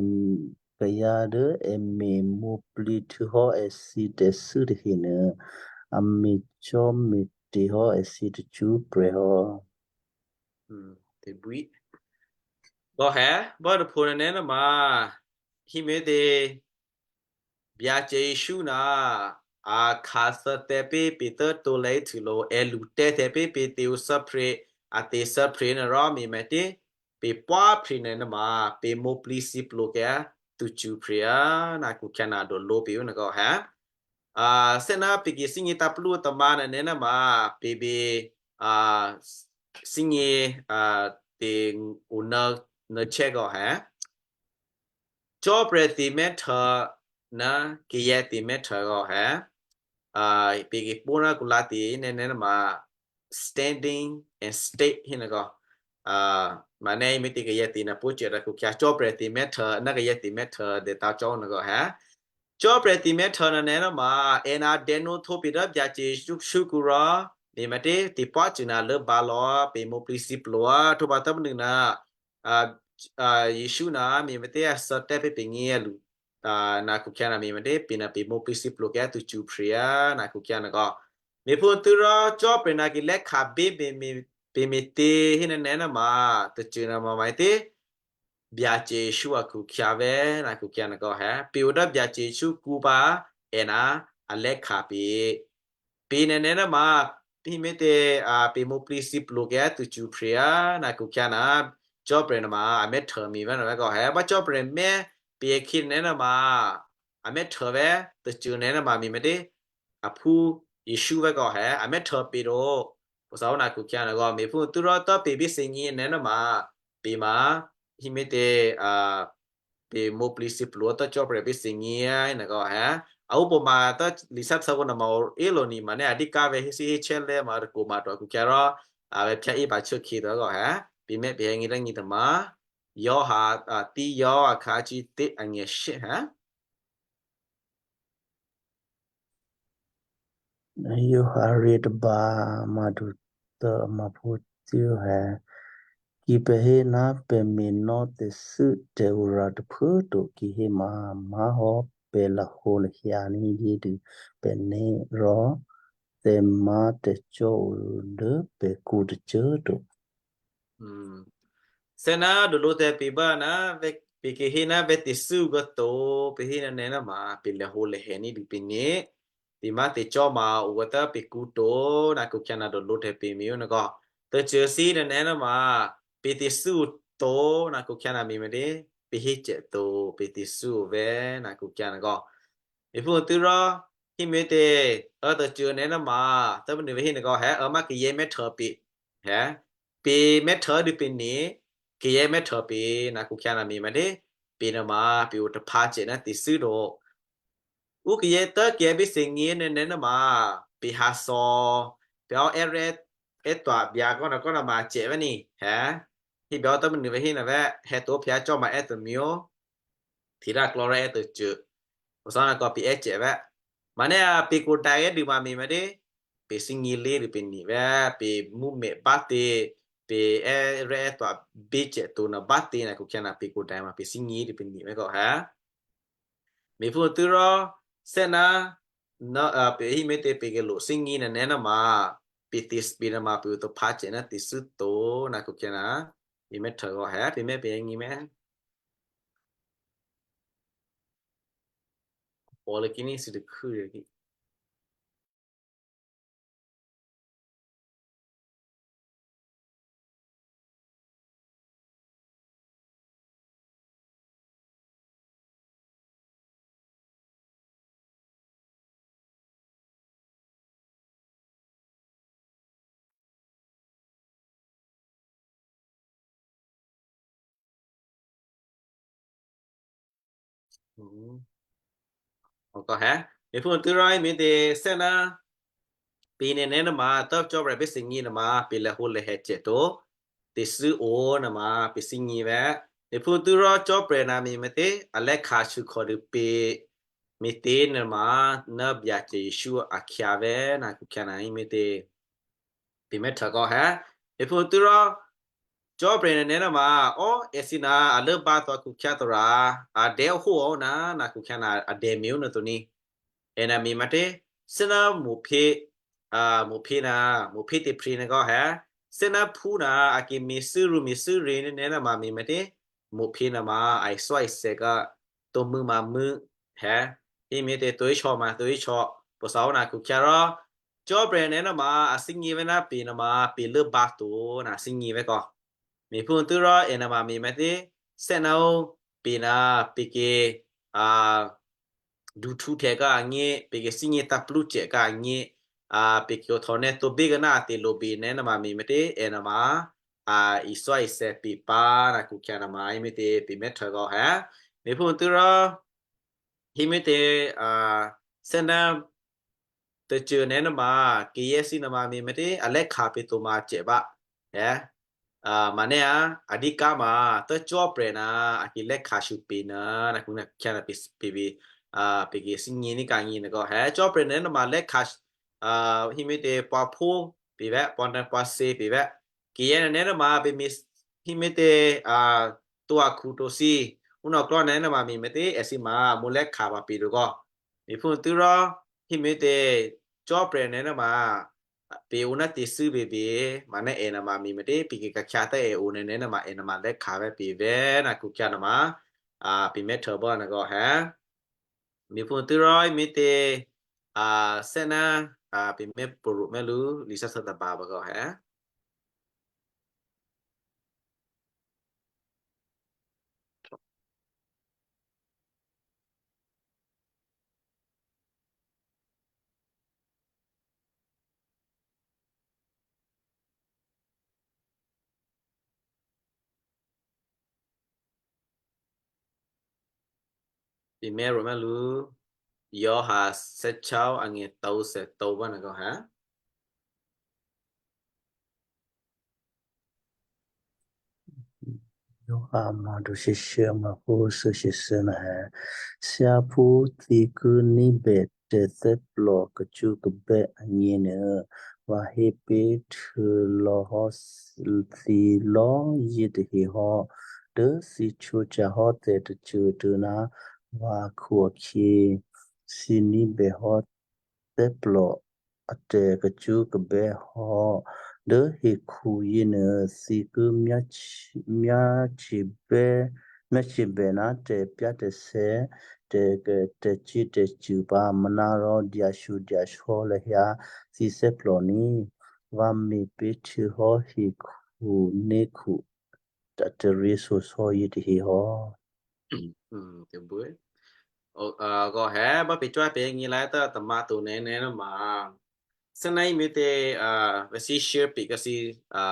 kayǎ dố è me̤ mwǒ̤plǐ htuô̌hò́ èthǐ tè̤thû́ tahenuô, a me̤cò́me̤te̤ hò́ èthǐ tacṳ́prè̤ hò́. Hmm, tè̤bwí. Kò hè, bò́tôpho nè̤ nè́ nòma, himyě tě, Byacè Jesǔ ná a khǎthò̌ tǎ pé̤ pè̤ tốtǒ lěhtuôlo, è lṳtè̤ tǎ pé̤ pè̤ tè̤othè́pre, a tè̤thè́pre nuô rò me̤ me̤tě, pè̤ pwáphre nè̤ nòma, pè̤ mǒplǐ sǐplǒ kayǎ tucuphrya, na khukhyǎ na dolo pè̤ ó nègò hè. A, thè́ná pè̤ ki thígně tǎplú tǎmǎ nè̤ nè́ nòma, pè̤ bè, a, thígně, a, tè̤ onǎ, nǎ chè́ gò hè. Cò́prè̤ tè̤mè́htuô ná kayǎ tè̤mè́htuô gò hè. A, pè̤ ki pó ná kulǎ tè̤ nè́ nè́ nòma, standing and state hí nègò. A, mǎ nè́ me̤tě kayǎ tè̤ na pwǒ̤꤮ ca̤ tǎ khukhyǎ cò́prè̤ tè̤mè́htuô ná kayǎ tè̤mè́htuô dètǎ̤ cò́ nègò hè. Cò́prè̤ tè̤mè́htuô nè̤ nè́ nòma, è ná dènǒ htwǒ pè̤ dố Byacè Jesǔ Krístu rò, me̤ me̤tě, tè̤ pwácṳ̂ ná lốbǎ lò̌ pè̤ mǒplǐ sǐplǒ, a, htwǒ pǎ tốmû̌ ná, a, a, Jesǔ ná me̤ me̤tě a thò̌ tǎ pé̤ pè̤ nyě̤ alu, a, na khukhyǎ na me̤ me̤tě, pè̤ ná pè̤ mǒplǐ sǐplǒ kayǎ tucuphrya, na khukhyǎ nègò. Me̤phúnuô rò cò́prè̤ ná ki lè́ khabí pè̤ me̤, pè̤ me̤tě hí nè́ nè́ nòma, tacṳ̂ nòma me̤tě, Byacè Jesǔ a khukhyǎ vè̤́, na khukhyǎ nègò hè. Pè̤ o dố Byacè Jesǔ kǔ pǎ, è ná a lè́ kha pè̤. Pè̤ nè́ nè́ nòma, himyě tě, a, pè̤ mǒplǐ sǐplǒ kayǎ tucuphrya, na khukhyǎ ná cò́prè̤ nòma, a mè́htuô me̤ vè̤́ nègò hè. Bá cò́prè̤ mè́ pè̤ khǐ nè́ nòma, a mè́htuô vè̤́, tacṳ̂ nè́ nòma me̤ me̤tě, aphú Jesǔ vè̤́ gò hè, a mè́htuô pè̤ to. Pwǒ̤ꤿ Thǎ ó na khukhyǎ nègò, me̤phúnuô rò tǎ pè̤ bí thǐgně nè́ nòma, pè̤ ma, himyě tě, a, pè̤ mǒplǐ sǐplǒ tǎ cò́prè̤ bí thǐgně nègò hè. A ǔ pwǒ̤ꤿ Ma tǎ lǐ sá thǎ kǒ nòma, o, é lò̌ꤿ nì ma nè́ a dí ká vè̤́ hí thí hí chè́ lè́ ma tôkǔ ma tǒ khukhyǎ rò, a, vè̤́ phyá í pǎ chô̌ khǐ tǎ gò hè. Pè̤ mè́ pè̤ hè ngí dố ngí tǎmǎ. Yòhana, a, tǐ Yòhana a khǎ cí tě a ngè̤ shé hè. Yòhana rye tôba ma du tố a ma phúcô hè. Ki pè̤ hé ná pè̤ me̤nò́ tè̤thû́ tè̤ora tôphuố꤮ to ki hé ma má̤hò́ pè̤ lahǒ lahyǎ ní̤dyédû pè̤né̤ rò tè̤má̤tè̤cò́ o dố pè̤kǔ tôcô꤮ to. Hmm. Thè́ná dolǒ tǎ pè̤ bá ná vè̤́, pè̤ ki hé ná vè̤́ tè̤thû́ kǔ to, pè̤ hé ná nè́ nòma, pè̤ lahǒ lahyǎ ní̤dû pè̤né̤. Pè̤má̤ tè̤cò́ ma o kǔ tǎ pè̤kǔ to, na khukhyǎ na dolǒ tǎ pè̤ me̤ ó nègò. Tacṳ̂ thǐ nè́ nè́ nòma, pè̤ tè̤thû́ o to, na khukhyǎ na me̤ me̤tě, pè̤ hé cè to, pè̤ tè̤thû́ o vè̤́, na khukhyǎ nègò. Me̤phúnuô rò, himyě tě, a tacṳ̂ nè́ nòma, tǎ pè̤ nuô vè̤́ hé nègò hè, a má̤ kayǎ mè́htuô pè̤. Hè, pè̤ mè́htuô dû pè̤né̤, kayǎ mè́htuô pè̤, na khukhyǎ na me̤ me̤tě, pè̤ nòma, pè̤ o taphǎ cè ná tè̤thû́ to. Ǔ kayǎ tố̤ kayǎ bí thǐgně nè́ nè́ nòma, pè̤ ha thò, pè̤ ò è́ rè́, è́ twa byǎ kò́ nègò nòma cè vè̤́ ní, hè, hé byǎ tǎ pè̤ nuô vè̤́ hé nègò vè̤́, hè to phyǎ cò́ ma è́ tômyě, thǐ rá klò̌ rè́ è́ tacṳ̂. Pwǒ̤ꤿ Thǎ nègò pè̤ è́ cè vè̤́. Mǎ nè́ a pè̤ kǔ dǎ è́ dû ma me̤ me̤tě, pè̤ thǐgně lé dû pè̤né̤ vè̤́, pè̤ mǔmè̤ bá tě, pè̤ è́ rè́ è́ twa bí cè to nà bá tě na khukhyǎ na pè̤ kǔ dǎ ma pè̤ thǐgně dû pè̤né̤ vè̤́ kò hè. Me̤phúnuô rò, thè́ná, nò́, a, pè̤ himyě tě pè̤ kè lo thǐgně nè́ nè́ nòma, pè̤ tè̤, pè̤ nòma pè̤ o taphǎ cè ná tè̤thû́ to, na khukhyǎ na, pè̤ mè́htuô gò hè, pè̤ mè́ pè̤ ngí mè́. Pwǒ̤ꤿ Lěkíní thǐ tôkhû́ rè̤ kí. Kò hè, me̤phúnuô rò me̤tě thè́ná, pè̤ nè́ nè́ nòma, tǎ cò́ prè̤ pè̤ thǐgně nòma, pè̤ lahǒ lahè cè to, tè̤thû́ o nòma, pè̤ thǐgně vè̤́. Me̤phúnuô rò cò́ prè̤ na me̤ me̤tě, a lè́ khǎ sûkhò̌ dû pè̤ me̤tě nòma, ná Byacè Jesǔ akhyǎ vè̤́ na khukhyǎ na me̤tě. Pè̤ mè́htuô kò hè. Me̤phúnuô rò, cò́ prè̤ nè́ nè́ nòma, ò, èthǐ na a lốbǎ tǒ khukhyǎ tǒ rà, a dè̌ ó hó ò ná, na khukhyǎ na a dè̌ me̤ ó nè́ to ní. È na me̤ me̤tě, thè́ná mo̤phě, a, mo̤phě na, mo̤phě tè̤phryě nè́ kò hè. Thè́ná phú na, a ki me̤thû́ rû̌ me̤thû́ rě nè́ nè́ nòma me̤ me̤tě, mo̤phyě nuôma a isò́isè̌ ká, tǒ mû̌ ma mû̌, hé, himyě tě tǒ ísò̌ ma tǒ ísò̌, pwǒ̤thǎ ó na khukhyǎ rò, cò́prè̤ nè̤ nuôma a thígně vè́ ná pè nuôma pè lốbǎ to na thígně vè́ kò. Me̤phútû́ rò è nuôma me̤ me̤tě, thè́ ná ó pè ná pè ke, a, duhtǔhtè̌ ká agně, pè ke thígně tǎ̤plúcè ká agně, a, pè ke ohtò̌ nè́ tǒbí ká ná a tè̤lo̤ bè nè̤ nuôma me̤ me̤tě, è nuôma, a, isò́isè̌ pè pǎ na khukhyǎ nuôma, himyě tě pè mè̤htô kò hé. Me̤phútû́ rò, himyě tě, a, thè́ ná tacô nè̤ nuôma, keyè̌ thǐ nuôma me̤ me̤tě, a lè́khǎ pè to ma cè pǎ. È, a, manè́ a, a dǐ ká ma, tố cò́prè̤ ná, a ki lè́khǎ shu pè nuô, na khukhyǎ nuô pè, pè, pè, a, pè ke thígně ní kǎgně nuô kò, hé, cò́prè̤ nè̤ nuôma lè́khǎ, a, himyě tě pǎphó pè vè́, pǎnǎ pǎthě pè vè́. Keyè̌ nè̤ nuôma pè me̤ himyě tě, a, tǒ akhu tǒ thǐ, ǔnòklò́ nè̤ nuôma me̤ me̤tě, èthǐ ma, a mǒ lè́khǎ pǎ pè to kò. Me̤phútû́ rò, himyě tě cò́prè̤ nè̤ nuôma, pè o ná tè̤thû́ bèbè, manè́ è nuôma me̤ me̤tě, pè ke ka̤khyǎ tố è o nè̤ nè̤ nuôma è nuôma lè́khǎ vè́ pè vè́ na khukhyǎ nuôma, a, pè mè̤htô bá nuô kò hé. Me̤phútû́ rò himyě tě, a, thè́ ná, a, pè mè̤ poro̤ mè̤ lǔ, lisá sá tôba bá kò hé. Pè mè̤ ro̤ mè̤ lǔ, Giovanni sè́cháó angè̤ tǒ thètǒ bá nuô kò hé. Giovanni mò̤́du shyěshyě mò̤́kú thû́ shyěshyě nuô hé, thyáphú thǐ ki ní̤bè tè̤thè́plò kacṳ́kabè́ agněnuô, vǎ hé pé̤ htuô̌ lò̌ hò́ thǐ lò̌ yětahe hò́, dố thǐ htwǒhtya hò́ tè̤tacṳ̂ tuô̌ ná vǎ akhu-akhyě, thǐ ní̤bè hò́ thè́plò a tè̤kacṳ́kabè́ hò́. Dố hekhu yěnuô thǐ ki myáhtye-, myáhtyebè́, myáhtyebè ná tè̤pyá̤tè̤sè̌, tè̤-, tè̤cyě̤tè̤cṳ̂ pǎ, manárò dyashyodyasò̌ lahyǎ thǐ thè́plò ní꤮. Vǎ me̤pé̤ htuô̌hò́ hekhu né̤khu a taryěshyosò̌ yětahe hò́. Ò, a, kò hé bá pè cwá pè ngí lá̤ tố tamǎ to nè̤ nè̤ nuôma. Thè́ ná himyě tě, a, vè̤sí share pè kèthǐ, a,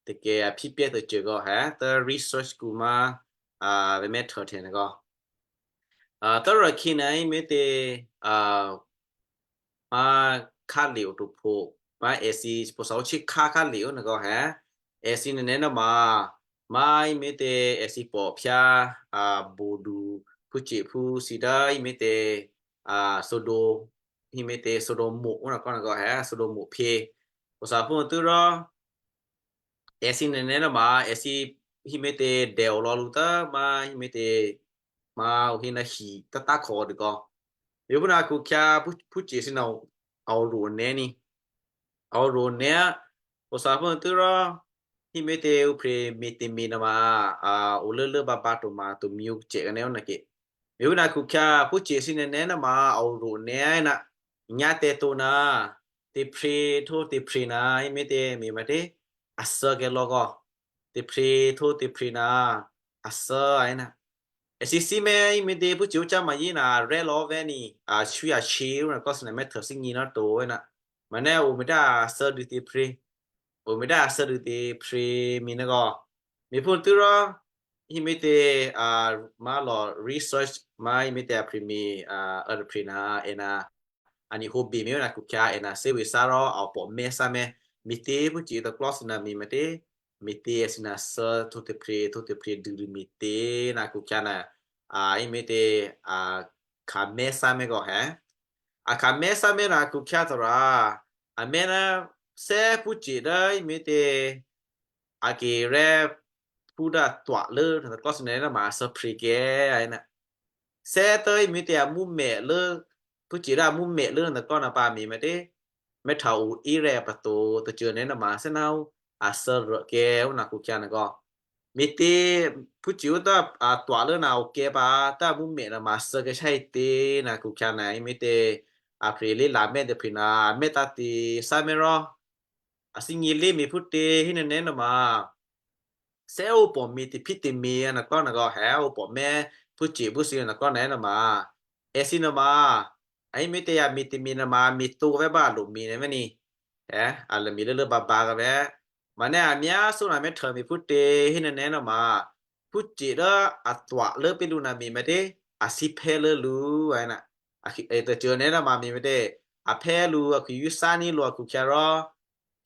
tè̤kè a phípyé tacṳ̂ kò hé tố research kuma, a, vè̤ mè̤htô htè nuô kò. A, tố rò̤khǐ nuô himyě tě, a, má khálye̤ ohtopho, má èthǐ pwǒ̤thǎ ó htyěkhá khálye̤ ó nuô kò hé. Èthǐ nè̤ nè̤ nuôma, má himyě tě èthǐ pò̤phyá, a, bo̤du phúce̤phú thǐ dố himyě tě, a, Sodom, himyě tě Sodom mo̤ ó nuô kò nuô kò hé, Sodom mo̤phyě. Pwǒ̤thǎ phútû́ rò, èthǐ nè̤ nè̤ nuôma, èthǐ himyě tě dèo lò̌ lǔ tố, má himyě tě, má ǔ hé ná hi tátákhò̌ dû kò. Yǒphú ná khukhyǎ phú-, phúce̤ thǐ ná a o rò̤ nè̤ ní. A o rò̤ nè̤, pwǒ̤thǎ phútû́ rò, himyě tě ǔphrè me̤ tè̤me̤ nuôma, a, o lốlố bǎbǎ to ma to myǒ cè kané̤ ó nuô ke. Yǒphú ná khukhyǎ phúce̤ thǐ nè̤ nè̤ nuôma, a o rò̤ nè̤ ná, nyǎ tè̤ to ná, tè̤phrě htó tè̤phrě ná, himyě tě me̤ ma tě, a thǎ kèlò̌ kò. Tè̤phrě htó tè̤phrě ná, a thǎ ná. Èthǐ thímè̤ himyě tě phúce̤ ó cá ma yě ná rè́ lò̌ vè̤ ní, a, shwí a shí ó nuô kò thǐ nè̤ mè̤htô thígně ná to ná. Manè̤ o me̤ dá a thǎ dû tè̤phrě. O me̤ dá a thǎ dû tè̤phrě me̤ nuô kò. Me̤phútû́ rò, himyě tě, a, má lò̌ research, má himyě tě a phrè me̤, a, a phrè ná, è ná, a ní hǒ bè me̤ ó ná khukhyǎ è ná séwě sá rò a pò mè̤ sá mè̤, me̤ tě phúce̤ tôklò̤ thǐ ná me̤ ma tě, me̤ tě thǐ ná thǎ htó tè̤phrě, htó těphrě dû dû me̤ tě ná khukhyǎ ná, a, himyě tě, a, khǎ mè̤ sá mè̤ kò hé. A khǎ mè̤ sá mè̤ ná khukhyǎ tôra, a mè̤ ná thè́ phúce̤ dố himyě tě, a kè rè́ phú dá a twa lố tôklò̤ thǐ nè̤ nuôma a thǎ phrè kè, a ná. Thè́ tố himyě tě a mǔmè̤ lố, phúce̤ dá a mǔmè̤ lố tôklò̤ ná pǎ me̤ ma tě, mè̤htô o í rè́ pǎ to, tacô nè̤ nuôma thè́ ná a thǎ rû kè ó ná khukhyǎ nuô kò. Me̤tě Phúciu tố a twa̤ lố na okè̤̌ pǎ, tố a mǔmyá̤ na ma thè́gně shyé tě na khukhyǎ na, me̤tě a phrè lé lamè́ tôphe na a mè́ tǎ̤te̤ thǎmè́ rò a thǐgně lé me̤phútě hénuô̌ nè́ nuôma, thè́ ǒpò̤ me̤ tè̤phítè̤me̤ anò̌klò́ nagò hè̌ ǒpò̤ mè́ Phúciu Phúciu anò̌klò́ nè́ nuôma, èthǐ nuôma, a me̤tě a me̤ tè̤me̤ nuôma me̤tǒ vè̤́ bá a lo me̤ nè́ mè́ ni. È, a lô me̤ lốlố bǎbǎ kavè̤́. Manè́ a myásó na mè́ htô me̤phútě hénuô̌ nè́ nuôma, Phúciu dố a twa̤ lố pé̤ lǔ na me̤ me̤tě, a thíphè́ lố lǔ, a, a, a tacṳ̂ nè́ nuôma me̤ me̤tě, a phè́ lǔ, a khwí yúthá ní̤ lǔ a khukhyǎ rò,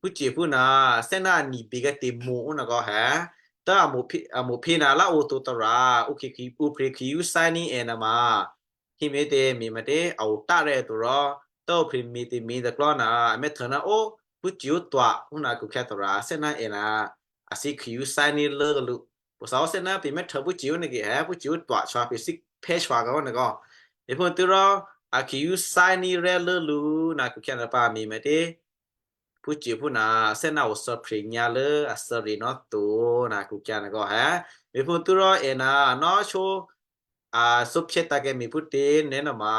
Phúciu phú na, thè́ ná a ni̤ bekyǎ tè̤mo̤ ó nagò hè̌, tố a mo̤ phí, a mo̤ phí na lá ǒ to tarà, ǔ khwí, ǔ phrè khwí yúthá ní̤ è nuôma, hí me̤tě me̤ me̤tě a o tǎ rè́ to rò, tố ǔ phrè me̤ tè̤me̤ tôklò́ na, a mè́ htô ná ó, Phúciu twa̤ ó na khukhyǎ tarà, thè́ ná è na, a thǐ khwí yúthá ní̤ lố lǔ. Pwǒ̤ thǎ ó thè́ ná pè mè́ htô Phúciu nè́ ke hè̌, Phúciu twa̤ shwa pè thí phè́ shwa kavè̤́ nagò. Me̤phúnuô tû́ rò, a khwí yúthá ní̤ rè́ lố lǔ na khukhyǎ nuô pǎ me̤ me̤tě. Phúciu phú na, thè́ ná o thè́ phrè nyǎ lố a thè́ rè nò́ to na khukhyǎ nagò hè̌. Me̤phúnuô tû́ rò è na nò́ shó, a thǒphyé tǎ̤kè́ me̤phútě nè́ nuôma,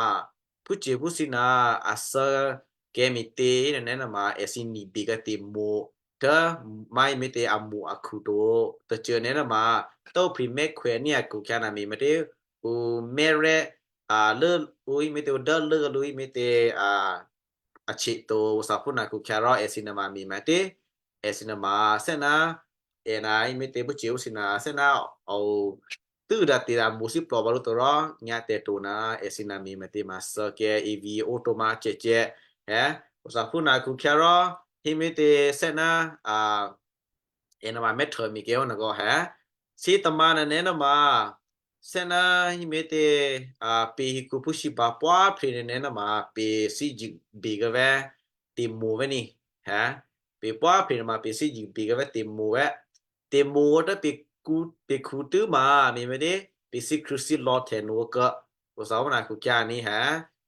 Phúciu Phúciu na a thè́ kè́ me̤tě nè́ nuôma, èthǐ ni̤ bekyǎ tè̤mo̤, tố má̤ me̤tě a mo̤ a khwí to, tacṳ̂ nè́ nuôma, tố ǔ phrè mè́ khwèní̤ a khukhyǎ na me̤ me̤tě, ǔ mè́ rè́, a, lố, ǔ me̤tě ǔ dố lố lǔ me̤tě, a, a chè to, pwǒ̤ thǎ phú na khukhyǎ rò èthǐ nuôma me̤ me̤tě, èthǐ nuôma thè́ ná, è na me̤tě Phúciu Phúciu na thè́ ná, o, tû́ dǎ tè̤ dǎ mo̤ thíplò̤ bǎ lǔ to rò, nyǎ tè̤ to na, èthǐ nuôma me̤ me̤tě ma thè́ kè́, è vǐ ó to ma cècè, è, pwǒ̤ thǎ phú na khukhyǎ rò, hí me̤tě thè́ ná, a, è nuôma mè́ htô me̤ kè́ ó nagò hè̌. Thǐ tôma nè́ nuôma, thè́ ná hí me̤tě, a, pè hekhu phúsǐ ba pwá̤ phrè nè́ nuôma, pè thí jû bekyǎ vè̤́, tè̤mo̤ vè̤́ ni, hè̌. Pè pwá̤ phrè nuôma pè thí jû bekyǎ vè̤́ tè̤mo̤ vè̤́. Tè̤mo̤ dố pè khǔ, pè khǔ tû́ ma, me̤ me̤tě, pè thí Krístu lò̤́htè̌ nuô̌ kố. Pwǒ̤ thǎ phú na khukhyǎ ni hè̌.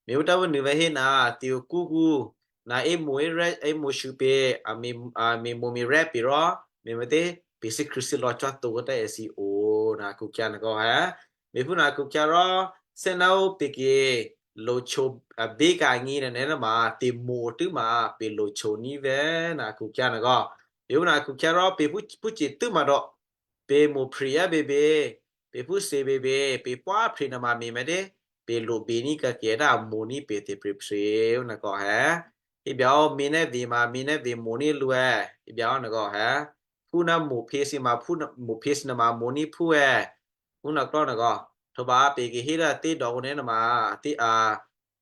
Me̤ ǔ tǎ vǎ nuô vǎ hé na, tè̤okúkǔ, na è́mo̤ è́rè́, è́mo̤ shû pè, a me̤, a me̤mo̤ me̤rè́ pè rò, me̤ me̤tě, pè thí Krístu lò̤́ cò́ to kố tǎ èthǐ o na khukhyǎ nagò hè̌. Me̤phú na khukhyǎ rò, thè́ ná ó pè kè, lo̤sho, a, bekyǎ ngí nè́ nuôma, tè̤mo̤ tû́ ma, pè lo̤sho ní̤ vè̤́ na khukhyǎ nagò. Pè phú na khukhyǎ rò, pè phú, Phúciu tû́ ma dò, pè mo̤ phrè á bèbè, pè phúthè bèbè, pè pwá̤ phrè nuôma me̤ me̤tě, pè lo bení̤ kǎkè dố a mo̤ní̤ pè tè̤pryě̤pryě ó nagò hè̌. Hé byǎ ó me̤ nè́ vè̤ ma, me̤ nè́ vè̤ mo̤ní̤ lǔ è, hé byǎ ó nagò hè̌. Phú ná mo̤ phe thǐ ma, phú ná, mo̤ phe thǐ nuôma mo̤ní̤ phú è. Phú nò̌klò́ nagò. Htwǒ ba pè kè hé dố a tè́ dò̌ kǔ nè́ nuôma, a tè́ a,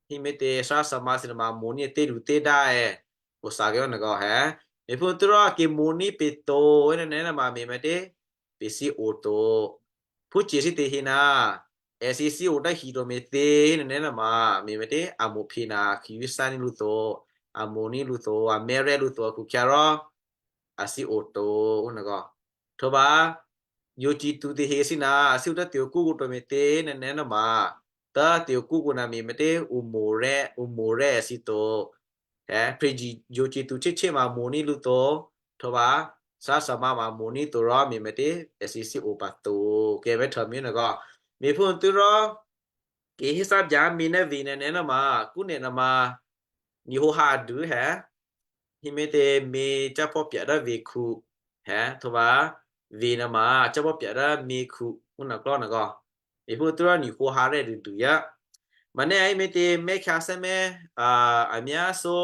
hí me̤tě thǎ thǎ ma thǐ nuôma mo̤ní̤ tè́du tè́dá è. Pwǒ̤ thǎ kè́ ó nagò hè̌. Me̤phú tû́ rò kè mo̤ní̤ pè to, nè́ nuôma me̤ me̤tě, pè thí o to. Phúciu thǐ tahe na, èthǐ thí o dố hi to me̤tě, nè́ nuôma, me̤ me̤tě, a mo̤ phe na khwí yúthá ní̤ lǔ to, a mo̤ní̤ lǔ to, a mè́rè́ lǔ to khukhyǎ rò, a thí o to, ó nagò. Htwǒ ba, yǒ cǐ tu tahe thǐ na, a thí o dố tè̤okúkǔ to me̤tě, nè́ nuôma, tố tè̤okúkǔ na me̤ me̤tě, ǔ mo̤rè́, ǔ mo̤rè́ èthǐ to. È, phrèjì yǒ cǐ tu chéché ma mo̤ní̤ lǔ to. Htwǒ ba, thǎ thǎ ma ma mo̤ní̤ to rò me̤ me̤tě, èthǐ thí o pa to. Kè vè̤́ htwǒ me̤ nagò. Me̤phú tû́ rò, kè hé thǎ byǎ me̤ nè́ vè̤ nè́ nuôma, kǔ nè́ nuôma, ni hǒ ha dû hè̌. Hí me̤tě me̤ cápò́ pyǎ dố vè̤khu. Hè̌, htwǒ ba, vè̤ nuôma, cápò́ pyǎ dố me̤khu, ó nò̌klò́ nagò. Me̤phú tû́ rò ni hǒ ha rè́ dûdû yá. Manè́ a hí me̤tě mè́ khyá thè́mè̤, a, a myá thǒ.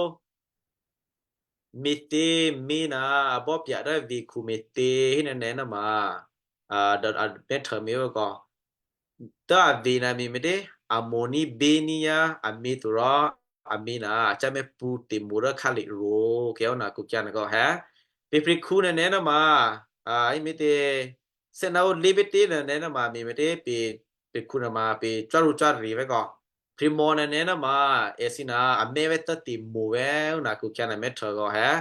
Me̤tě me̤ na a bò́ pyǎ dố vè̤khu me̤tě hé nè́ nuôma, a, dò a mè́ htwǒ me̤ ó kò. Tố a vè̤ na me̤ me̤tě, a mo̤ní̤ béní̤ yá, a me̤ to rò, a me̤ na, a cámè́ pṳ̌ tè̤mo̤ dố khǎlè ro, kè ó na khukhyǎ nagò hè̌. Pè phrèkhu nè́ nuôma, a, hí me̤tě, thè́ ná ó lé pé̤tě nè́ nuôma me̤ me̤tě, pè, pè phrèkhu nuôma pè cwárǔ cwáre vè̤́ kò. Phrèmò nè́ nuôma, èthǐ na, a mè́ vè̤́ tố tè̤mo̤ vè̤́, ó na khukhyǎ na mè́ htwǒ kò hè̌.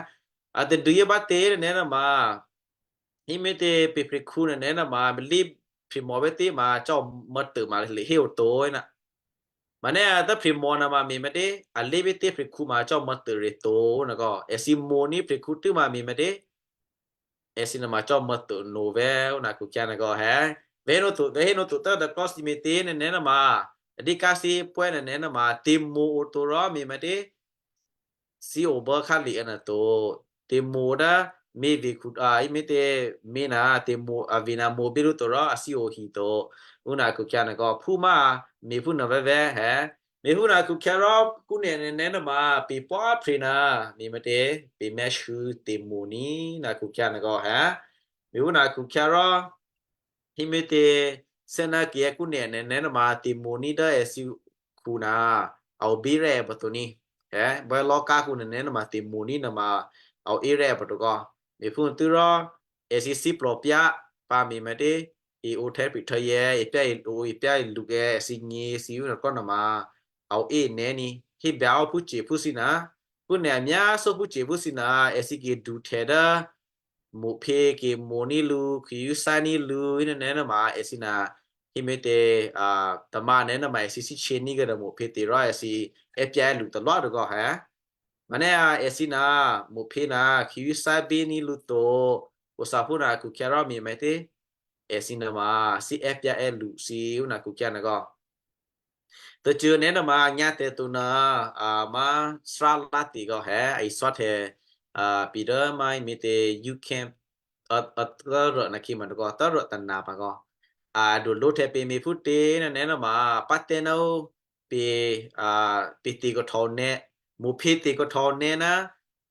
A tadû yé bá tě nè́ nuôma, hí me̤tě pè phrèkhu nè́ nuôma, lé phrèmò vè̤́ tě ma cò́ mò̌ tôma lehé o to na. Manè́ a tố phrèmò nuôma me̤ me̤tě, a lé vè̤́ tě phrèkhu ma cò́ mò̌ tôre to nagò. Èthǐ mo̤ní̤ phrèkhu tû́ ma me̤ me̤tě. èthǐ nuôma cò́ mò̌to nǒ vè̤́ ó nakhu khyá nagò hè̌. Vè̤́ nǒ to, vè̤́ nǒ to tố the cross meeting nènè̤ nuôma, a dǐ kásí pwè́ nènè̤ nuôma temǒ oto rò me̤matě? Thǐ obố khálye̤ nuô to. Temǒ dố me̤vekhu, a, ímíte me̤ ná temǒ, a, vina mo̤ bí lǔ to rò a thǐ ohi to. Ǔ nakhu khyá nagò phúmá me̤phú nuô vè̤́vè̤́ hè̌. Me̤phú nakhu khyá rò kúnè nènè̤ nuôma pè pò́phre ná me̤matě? Pè mè̤shû temǒ ní nakhu khyá nagò hè̌. Me̤phú nakhu khyá rò himyětě sè́ná kayǎ kúnè nènè̤ nuôma temǒ ní dố èthǐ khu ná a o bírè́ pòto ní. Hè̌, bò́ lò̤́ kákǔ nènè̤ nuôma temǒ ní nuôma a o írè́ pòtokò. Me̤phú tû́ rò èthǐ thíplò̤pyá pǎ me̤matě? È o htè̌pri̤ htè̌yè̌, è pyá è o, è pyá è lukè̌, èthǐ nyě̤ thǐ ú nòkò́ nuôma a o é nè́ ní. Hébè ó phúcye̤phú thǐ ná, phúnè a myásó phúcye̤phú thǐ ná, èthǐ ki duhtè dố mo̤phě ki mo̤ní̤ lǔ, khwiyúsání̤ lǔ, hínè́ nuôma èthǐ na himyětě, a, tamǎ nènè̤ nuôma èthǐ síhtyění̤ kuô̌ dố mo̤phě te rò èthǐ è́pyá è́lu talwá dukò hè̌. Manè́ a èthǐ na mo̤phě na khwiyúsábíní̤ lǔ to, khusaphú na akhu khyá rò me̤matě? Èthǐ nuôma thǐ è́pyá è́lu thǐ ú nakhu khyá nagò. Tôcô nènè̤ nuôma nyǎ tè̤to ná, a, má thárá lá̤ ti gò hè̌, a isò́htè̌, a, pi dố má me̤tě U K, a, a, tốrò nakhi ma dukò, tốrò tôna pǎ gò. A, dulóhtè̌ pè me̤phútě nènè̤ nuôma, pǎ tè̤ ná ó pè, a, pè tè̤kahtò nè̌, mo̤phě tè̤kahtò nè̌ ná,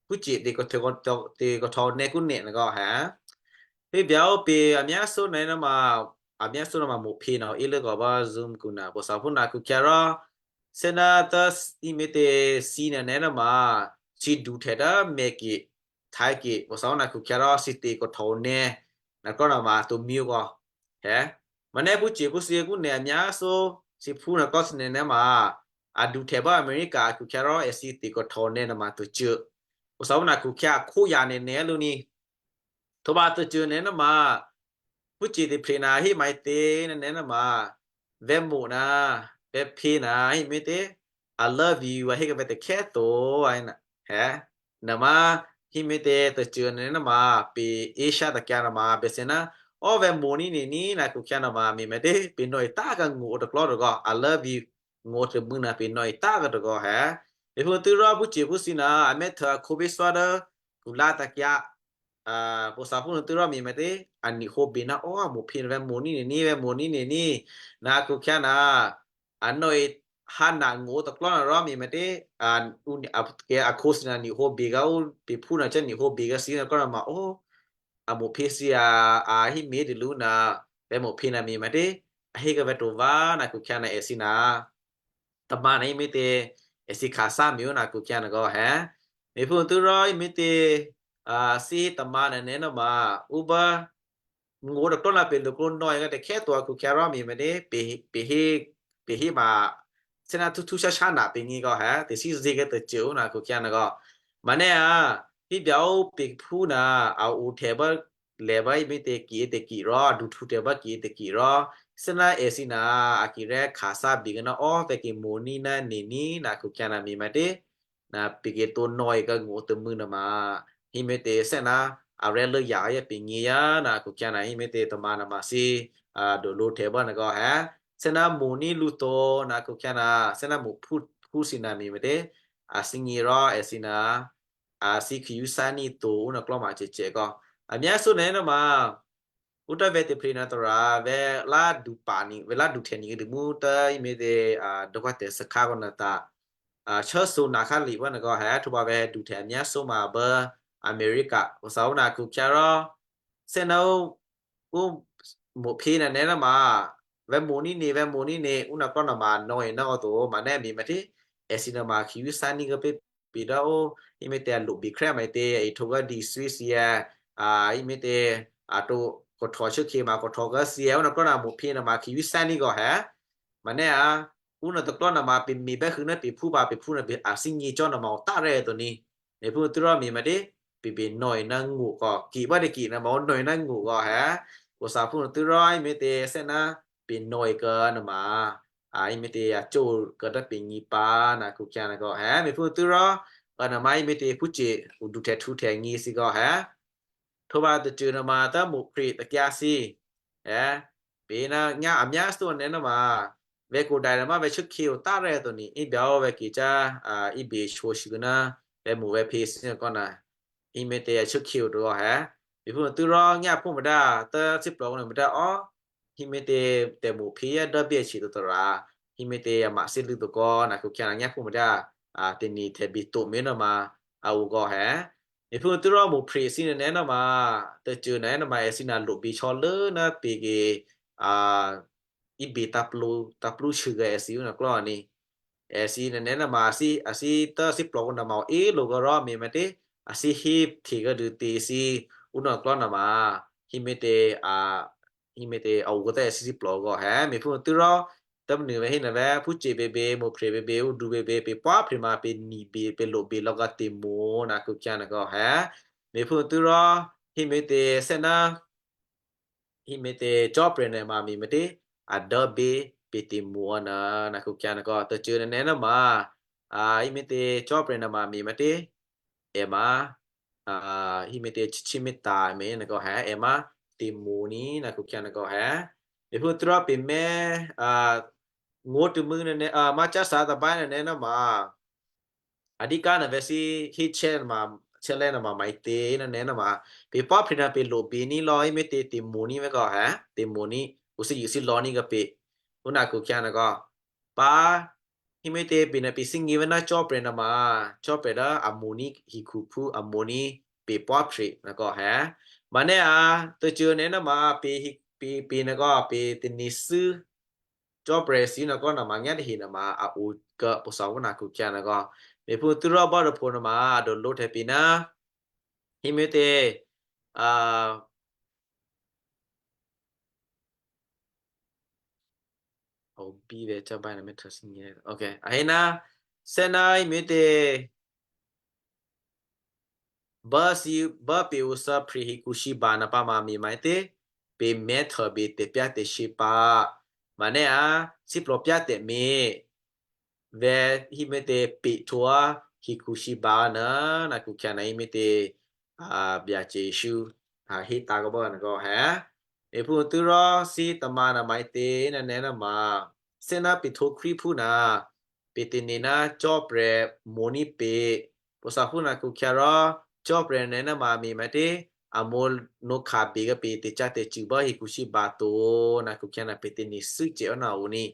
phúcye̤ tè̤kahtò, tè̤kahtò nè̌ kúnè nagò hè̌. Hébè ó pè a myásó nènè̤ nuôma, a myásó nuôma mo̤phě na o ílốkò bá Zoom kǔ na khusaphú na akhu khyá rò, sè́ná tố himyětě thǐ nènè̤ nuôma, thǐ duhtè dố mèke, htè̌ke, khusaphú na akhu khyá rò thǐ tè̤kahtò nè̌, nòkò́ nuôma a to myúgò. Hè̌. Manè́ phúcye̤phú thǐ kúnè a myásó, thǐ phú nòkò́ thǐ nènè̤ nuôma, a duhtè bá America akhu khyá rò èthǐ tè̤kahtò nè̌ nuôma tôcô. Khusaphú na akhu khyá a khóya̤ nènè̤ lǔ ní. Htwǒ pǎ tôcô nènè̤ nuôma, phúcye̤ tôprè̤ na hé maǐtě nènè̤ nuôma, vè̤́mo̤ ná, vè̤́phě na himyětě, I love you, a hé kuô̌ vè̤́ tôkhè́ to, a hé na, hè̌. Nuôma himyětě tôcô nènè̤ nuôma, pè Asia tôkyǎ nuôma, pè sè́ná, ó vè̤́mo̤ní̤ nèní nakhu khyá nuôma, me̤matě, pè nò̌e tá kuô̌ ngó̤ tôklò́ dukò, I love you, ngó̤ tômû̌ na pè nò̌e tá kuô̌ dukò hè̌. Me̤phú tû́ rò phúcye̤phú thǐ na, a mè́htuô̌ a khǒbíthwá dố, khulá̤ tôkyǎ, a, khusaphú nuô tû́ rò me̤matě, a nihǒ bè ná ó a mo̤phě vè̤́mo̤ní̤ nèní, vè̤́mo̤ní̤ nèní, nakhu khyá na, a nò̌e há na ngó̤ tôklò́ na rò me̤matě, a, ǔ, a, kayǎ a khǒ thǐ na nihǒ bè kuô̌ ó, pè phú na cò́ nihǒ bè kuô̌ thǐ nòkò́ nuôma ó, a mo̤phě thǐ a, a hé me̤ dû lǔ ná, vè̤́mo̤phě na me̤matě, a hé kuô̌ vè̤́ to vǎ nakhu khyá na èthǐ na. Tamǎ na himyětě, èthǐ khasá me̤ ó nakhu khyá nagò hè̌. Me̤phú tû́ rò himyětě, a, thǐ tamǎ nènè̤ nuôma, ǔ bá ngó̤ tôklò́ ná pè luklǒ nò̌e kuô̌ tôkhè́ to akhu khyá rò me̤matě, pè, pè hé, pè hé ma, sè́ná htǔhtǔ sháshá na pè ngí gò hè̌, tè̤sízě kuô̌ tôcô ó nakhu khyá nagò. Manè́ a, hébè ó pè phú na, a ohtè̌ bá lè̤ bá himyětě ki tôki rò, a duhtǔ tè̤ bá ki tôki rò, sè́ná èthǐ na, a ki rè́ khasá bè kuô̌ ná ó vè̤́ ki mo̤ní̤ ná nèní nakhu khyá na me̤matě, na pè ki to nò̌e kuô̌ ngó̤ tômû̌ nuôma, himyětě sè́ná, a rè́ lốyǎ yá pè ngí yá nakhu khyá na himyětě tamǎ nuôma thǐ, a, dulǒhtè̌ bá nagò hè̌. Sè́ná mo̤ní̤ lǔ to nakhu khyá na, sè́ná mo̤phú, phú thǐ na me̤matě, a thǐ ngí rò èthǐ na, a thǐ khwiyúsání̤ to ú nòklò́ ma cècè kò. A myásó nènè̤ nuôma, ǔ tǎ vè̤́ tôprè̤ na tôra, vè̤́ lá dupa̤ ni, vè̤́ lá duhtè̌ ni kuô̌ dû mú tố himyětě, a, dò̌kv́ tè̤ shuôkhǎ kò na ta, a, chốthǒ na khálye̤ bá nagò hè̌, htwǒ pǎ vè̤́ duhtè̌ a myásó ma bá America, khusaphú na akhu khyá rò, sè́ná ǔ, ǔ mo̤phě nènè̤ nuôma, vè̤́mo̤ní̤ nèní, vè̤́mo̤ní̤ nèní, ǔ nòklò́ nuôma nò̌e ná ǔ to, manè́ me̤matě, èthǐ nuôma khwiyúsání̤ kuô̌ pě, pě dố ó, himyětě a lo bè khrè́ maǐtě, a ihtǒ kuô̌ dǐ thwí thǐ, a, himyětě, a to, khuhtò̌ shuốkhǐ ma khuhtò̌ kuô̌ thǐ, ǔ nòklò́ nuôma mo̤phě nuôma khwiyúsání̤ gò hè̌. Manè́ a, ǔ nòtôklò́ nuôma pè me̤ bè́ khû̌ ná pè phú pǎ, pè phú nuô pè a thíngě cò́ nuôma ǔ tǎ rè́ to ni. Me̤phú tû́ rò me̤ matě, pè bè nò̌e ná ngó̤ kò, ki bá dè ki nuôma ǔ nò̌e ná ngó̤ kò hè̌. Khusaphú tû́ rò himyětě sè́ná pè nò̌e kuô̌ nuôma, a himyětě a có kuô̌ dố pè ngí pǎ nakhu khyá nagò hè̌. Me̤phú tû́ rò, a nuôma himyětě phúcè ǔ duhtè̌ htǔhtè̌ ngí thǐ gò hè̌. Htwǒ vǎ tacṳ̂ nuôma tǎ mo̤phre takyǎ thǐ. È, pè ná nyá amyá thǐ nè̤ nuôma, vè̤ kodai nuôma vè̤ chû́khyě o tárè̤ to ni, íbyǎ ó vè̤ kicyá, a, íbè shǒshû ná vè̤ mo̤ vè̤ phe thǐ nuô kò ná, himyětě a chû́khyě o tôgò́ hè. Me̤phúnuô tû́rò nyá phúmèdá, tǎ thíplò̤ nuô mèdá ó, himyětě tè̤mo̤phí yá dố bíhtyě to tôra, himyětě a ma thǐlû̌ tôgò́, ná khukhyǎ ná nyá phúmèdá, a, tè̤ni tè̤bito mé̤ nuôma, a o gò́ hè. Me̤phúnuô tû́rò mo̤phre thǐ nè̤ nuôma, tacṳ̂ nè̤ nuôma èthǐ na lobe chò́ lố ná pè ke, a, íbè tǎplú, tǎplú shûgè èthǐ ó nè̤ klò́ ni. Èthǐ nè̤ nuôma a thǐ, a thǐ tǎ thíplò̤ nuôma o é lo gò́ rò me̤ mètě, a thǐ hé htecuố dû tě thǐ, ó nè̤ klò́ nuôma, himyětě, a, himyětě a o kò tǎ èthǐ thíplò̤ gò́ hè. Me̤phúnuô tû́rò, tǎmnuô vè̤ hé nè̤ vè̤, phúcye běbě, mo̤phre běbě, ó dǔ běbě, pè pò́phre ma pè ni̤bè, pè lobe lò̌gǎ tè̤mo̤ ná khukhyǎ nuô kò hè. Me̤phúnuô tû́rò, himyětě thè́ ná, himyětě cò́prè̤ nè̤ ma me̤ mètě, a dố bě pè tè̤mo̤ nuô, ná khukhyǎ nuô kò tacṳ̂ nè̤ nuôma, a, himyětě cò́prè̤ nè̤ ma me̤ mètě, è ma, a, himyětě chichí mètǎ me̤ nuô kò hè, è ma tè̤mo̤ ni ná khukhyǎ nuô kò hè. Me̤phúnuô tû́rò pè mè̤, a, ngó̤ tômû̌ nè̤, a, ma cáthǎ tabáy nè̤ nuôma, a dǐ ká nè̤ vè̤ thǐ hé chè́ nuôma, chè́lè́ nuôma maǐtě nè̤ nuôma, pè pò́phre ná pè lobe ní lò̌ himyětě tè̤mo̤ ní vè̤ kò hè, tè̤mo̤ ní, ǔ thǐ yû thǐ lò̌ ní kò pè, ó ná khukhyǎ nuô kò, pǎ, himyětě pè nuô pè thíngě vè̤ ná cò́prè̤ nuôma, cò́prè̤ dố a mo̤ ní hikhuphú a mo̤ ní pè pò́phre nuô kò hè. Manè̤ a, tacṳ̂ nè̤ nuôma pè hi, pè, pè nuô kò pè tè̤ni̤thû́, cò́prè̤ thǐ nuô kò nuôma nyá tahe nuôma a o kò pè thǐ ó ná khukhyǎ nuô kò. Me̤phúnuô tû́rò bò́dôpho nuôma a dǒ lǒhtè̌ pè ná, himyětě, a, a o bí vè̤ cábá nè̤ mètě thíngě. Ok, a hé ná, thè́ ná himyětě, bá thǐ, bá pè o thǎ phre hikhushǐba nuô pǎ ma me̤ mètě, pè mè̤ htòbè tè̤pyá̤tè̤shyě pǎ. Manè̤ a, thíplò̤ pyá̤ tè̤me̤, vè̤ himyětě pè htwǒ hikhushǐba nuô, ná khukhyǎ nuô himyětě, a, Byacè Jesǔ, a, hé tǎ̤ kò bò́ nuô kò hè. Me̤phúnuô tû́rò thǐ tamǎ nuô maǐtě nè̤ nuôma, thè́ ná pè htwǒ Krístuphú nuô, pè tè̤ni̤ ná cò́prè̤ mo̤ ní pè, pè thǐ ó ná khukhyǎ rò, cò́prè̤ nè̤ nuôma me̤ mètě, a mo̤ nǒ khabè kò pè tè̤cǎtè̤cṳ̂ bá hikhushǐba to, ná khukhyǎ nuô pè tè̤ni̤thû́ cè ó ná o ní.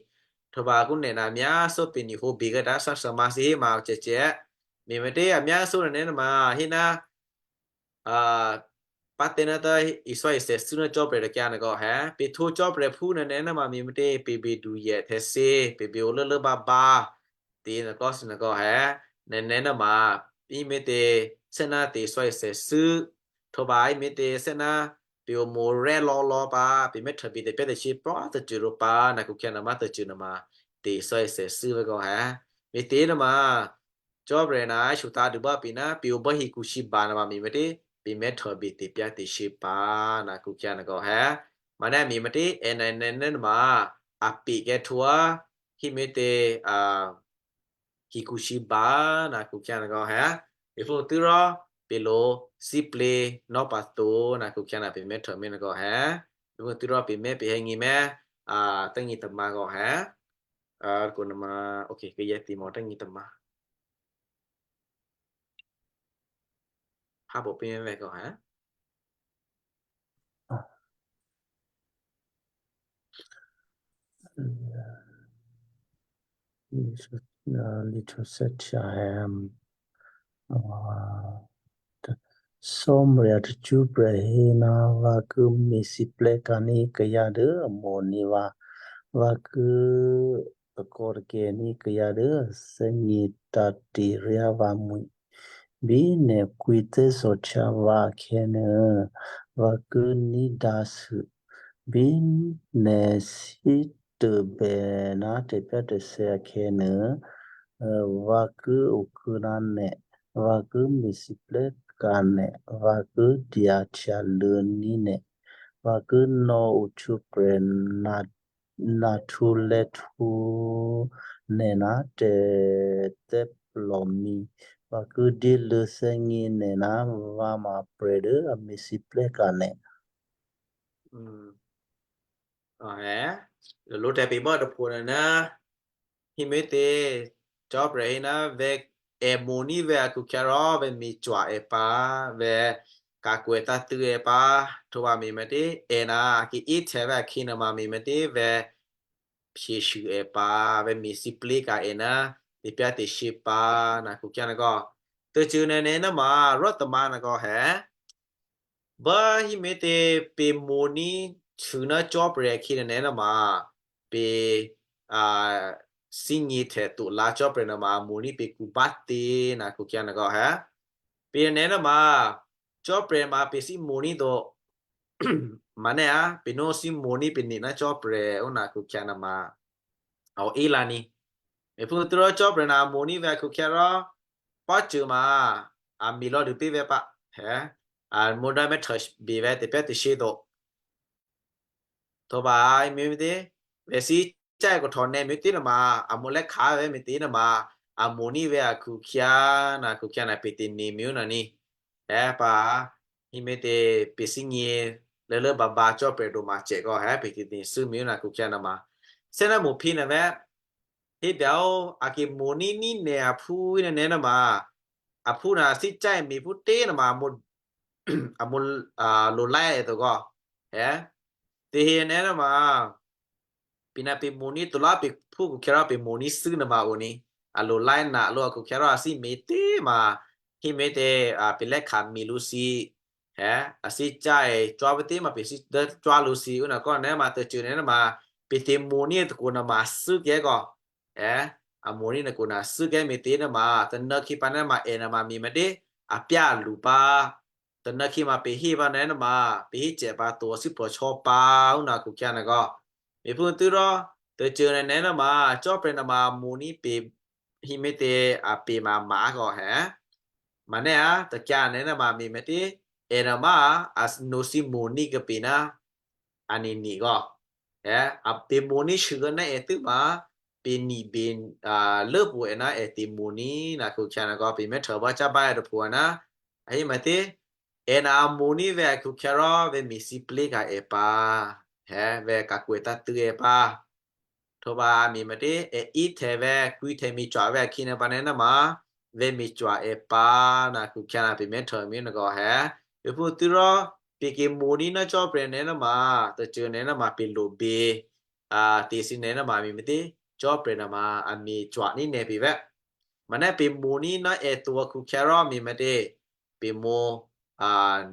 Htwǒ vǎ kǔ nè̤ nuô a myá thǒ pè ni̤ hǒ bè kò dǎ thǎ thǎ ma thǐ hé ma o cècè. Me̤ mètě a myá thǒ nè̤ nuôma hé ná, a, pǎ tè̤ ná tǎ Israel thè́thû́ ná cò́prè̤ tôkyǎ nuô kò hè. Pè htwǒ cò́prè̤phú nè̤ nuôma me̤ mètě pè bè duhtyěhtya thǐ, pè bè o lốlố bábá. Tě nuô kò thǐ nuô kò hè. Nè̤ nuôma, himyětě, thè́ ná tè̤ Israel thè́thû́. Htwǒ vǎ himyětě, thè́ ná pè o mo̤ rè́ lò̌lò̌ pǎ, pè mè̤ htòbè tè̤pyá̤tè̤shyě pò́ tacṳ̂ ro pǎ, ná khukhyǎ nuô ma tacṳ̂ nuôma, tè̤ Israel thè́thû́ vè̤ kò hè. Me̤tě nuôma, cò́prè̤ nuô a shutǎ dû bá pè ná pè o bá hikhushǐba nuôma me̤ mètě, pè mè̤ htòbè tè̤pyá̤tè̤shyě pǎ, ná khukhyǎ nuô kò hè. Manè̤ me̤ mètě, è nè̤ nuôma, a pè kè̤ htwǒ, himyětě, a, hikhushǐba, ná khukhyǎ nuô kò hè. Me̤phúnuô tû́rò, pè lo, thíplě, nò́ pǎ to, ná khukhyǎ nuô pè mè̤ htòbè nuô kò hè. Me̤phúnuô tû́rò pè mè̤ pè hè̌ ngí mè̤, a, tǎ ngí tamǎ kò hè. A, kò nuôma, ok, kayǎ tè̤mo̤ tǎ ngí tamǎ. Há bò pè mè̤ kò hè. Little set him. Cò́marya tacṳ́prè̤ hé ná vǎ ki me̤lwóhteka̤ní̤ kayǎ dố a mo̤ní̤ vǎ. Vǎ ki takò̌takè̤ní̤ kayǎ dố a thè́gně tǎ̤te̤ryá vǎmwi̤. Bí nè̤ kwǐthè́zò̤htya vǎ akhè̌nuô, vǎ ki ní̤dǎsû. Bí nè̤ sítôbè ná tè̤pyá̤tè̤sè̌ akhè̌nuô, vǎ ki okuô̌ ná nè̤, vǎ ki me̤lwóhteka̤ nè̤, vǎ ki dyahtyaluô̌ní̤ nè̤, vǎ ki nò̌ohtwǒprè̤ nahtǔlè̌htǔ nè̤ ná tè̤thè́plòmǐ vǎ ki dyéluô̌ thè́gně nè̤ ná vǎ ma prè̤ dố a me̤lwóhteka̤ nè̤. Lulú tè̤pě̤bò́ tôphuố nuô ná himyětě, Cò́marya hé ná vè̤́ è mo̤ní̤ vè̤́ akhu-akhyǎ rò vè̤́ me̤cwa̤ è pǎ, vè̤́ ka̤kwè̌ tǎ̤tṳ̂̌ è pǎ, htwǒ pǎ me̤ me̤tě, è ná a ki íhtè̌ vè̤́ akhǐ nuôma me̤ me̤tě, vè̤́ phyěshû è pǎ, vè̤́ me̤lwóhteka̤ è ná tè̤pyá̤tè̤shyě pǎ, ná akhu-akhyǎ nuôkò, tacṳ̂ nè̤ nè̤ nuôma rò́tamǎ nuôkò hè. Bá himyětě pè̤ mo̤ní̤ sû ná Cò́marya akhǐ nè̤ nè̤ nuôma pè̤ a thígně htè̌ to lǎ Cò́marya nuôma a mo̤ní̤ pè̤ khuphú tě, ná akhu-akhyǎ nuôkò hè. Pè̤ nè̤ nuôma Cò́marya ma pè̤ thígně mo̤ní̤ to. Manè́ a pè̤ nó thígně mo̤ní̤ pè̤ nè̤ ná Cò́marya ó, ná akhu-akhyǎ nuôma a o ílǎ ni. Me̤phútû́rò Cò́marya ná a mo̤ní̤ vè̤́ akhu-akhyǎ rò pò́cṳ̂ ma a me̤ lò̌ dû pé̤ vè̤́ pǎ. Hè, a mo̤ dá mè̤́htè̌ bè vè̤́ tè̤pyá̤tè̤shyě to. Htwǒ pǎ me̤ me̤tě, vè̤́ thí cáyě khuhtò̌ nè̤ me̤tě nuôma a mo̤ lè́ khǎ vè̤́ me̤tě nuôma a mo̤ní̤ vè̤́ akhu-akhyǎ, ná akhu-akhyǎ ná pè̤ tè̤nè̤ me̤ ó ná ni. Hè pǎ, himyětě pè̤ thígně lốlố babǎ Cò́marya doma cè̤ kò hè pè̤ tè̤nè̤ thígně me̤ ó, ná akhu-akhyǎ nuôma. Thè́ ná mo̤phí nuô vè̤́ hébè ó, a ki mo̤ní̤ ní̤ nè̤ aphú nè̤ nè̤ nuôma aphú ná a thí cáyě me̤ phútě nuôma a mo̤ a mo̤ a lo láyě to kò. Hè, tahe nè̤ nuôma pè̤ ná pè̤ mo̤ní̤ to lá pè̤ phú akhu-akhyǎ rò pè̤ mo̤ní̤ sû nuôma o ni. A lo láyě ná a lo akhu-akhyǎ rò a thí me̤tě ma himyětě a pè̤ lè́ khǎ me̤ lǔ thí. Hè, a thí cáyě cwá pǎ tě ma pè̤ thí dố cwá lǔ thí ó, ná kò nè̤ ma tacṳ̂ nè̤ nuôma pè̤ tè̤mo̤ní̤ tôkǔ nuôma sû kè́ kò. Hè, a mo̤ní̤ nè̤ kǔ ná sû kè́ me̤tě nuôma, tônòkhi pǎ nè̤ nuôma è nuôma me̤ me̤tě, a pyá a lu pǎ. Tônòkhi ma pè̤ hé pǎ nè̤ nuôma, pè̤ hé cè̤ pǎ to a thí pruô̌shyě pǎ ó, ná akhu-akhyǎ nuôkò. Me̤phútû́rò, tacṳ̂ nè̤ nè̤ nuôma, Cò́marya nuôma mo̤ní̤ pè̤ himyětě a pè̤ ma mǎ kò hè. Manè́ a, takyǎ nè̤ nuôma me̤ me̤tě, è nuôma a nó thí mo̤ní̤ kuô̌ pè̤ ná a nè̤ nè̤ kò. È, a pè̤ mo̤ní̤ sû kuô̌ ná è tû́ ma, pè̤ nè̤ bè, a, lốpṳ̌ è ná è tè̤mo̤ní̤, ná akhu-akhyǎ nuôkò pè̤ mè̤́htè̌ bá cábá è tôphuố ná. A hé me̤tě, è ná a mo̤ní̤ vè̤́ akhu-akhyǎ rò vè̤́ me̤lwóhteka̤ è pǎ. Hè, vè̤́ ka̤kwè̌ tǎ̤tṳ̂̌ è pǎ. Htwǒ pǎ me̤ me̤tě, è íhtè̌ vè̤́, kwǐhtè̌ me̤cwa̤ vè̤́ akhǐ nuô pǎ nè̤ nuôma, vè̤́ me̤cwa̤ è pǎ, ná akhu-akhyǎ ná pè̤ mè̤́htè̌ me̤ nuôkò hè. Me̤phútû́rò, pè̤ ki mo̤ní̤ ná Cò́marya nè̤ nuôma, tacṳ̂ nè̤ nuôma pè̤ lo bè, a, tè̤thǐ nè̤ nuôma me̤ me̤tě, Cò́marya nuôma a me̤cwa̤ ní̤ nè̤ pè̤ vè̤́. Manè́ pè̤ mo̤ní̤ ná è to akhu-akhyǎ rò me̤ me̤tě, pè̤ mo̤, a,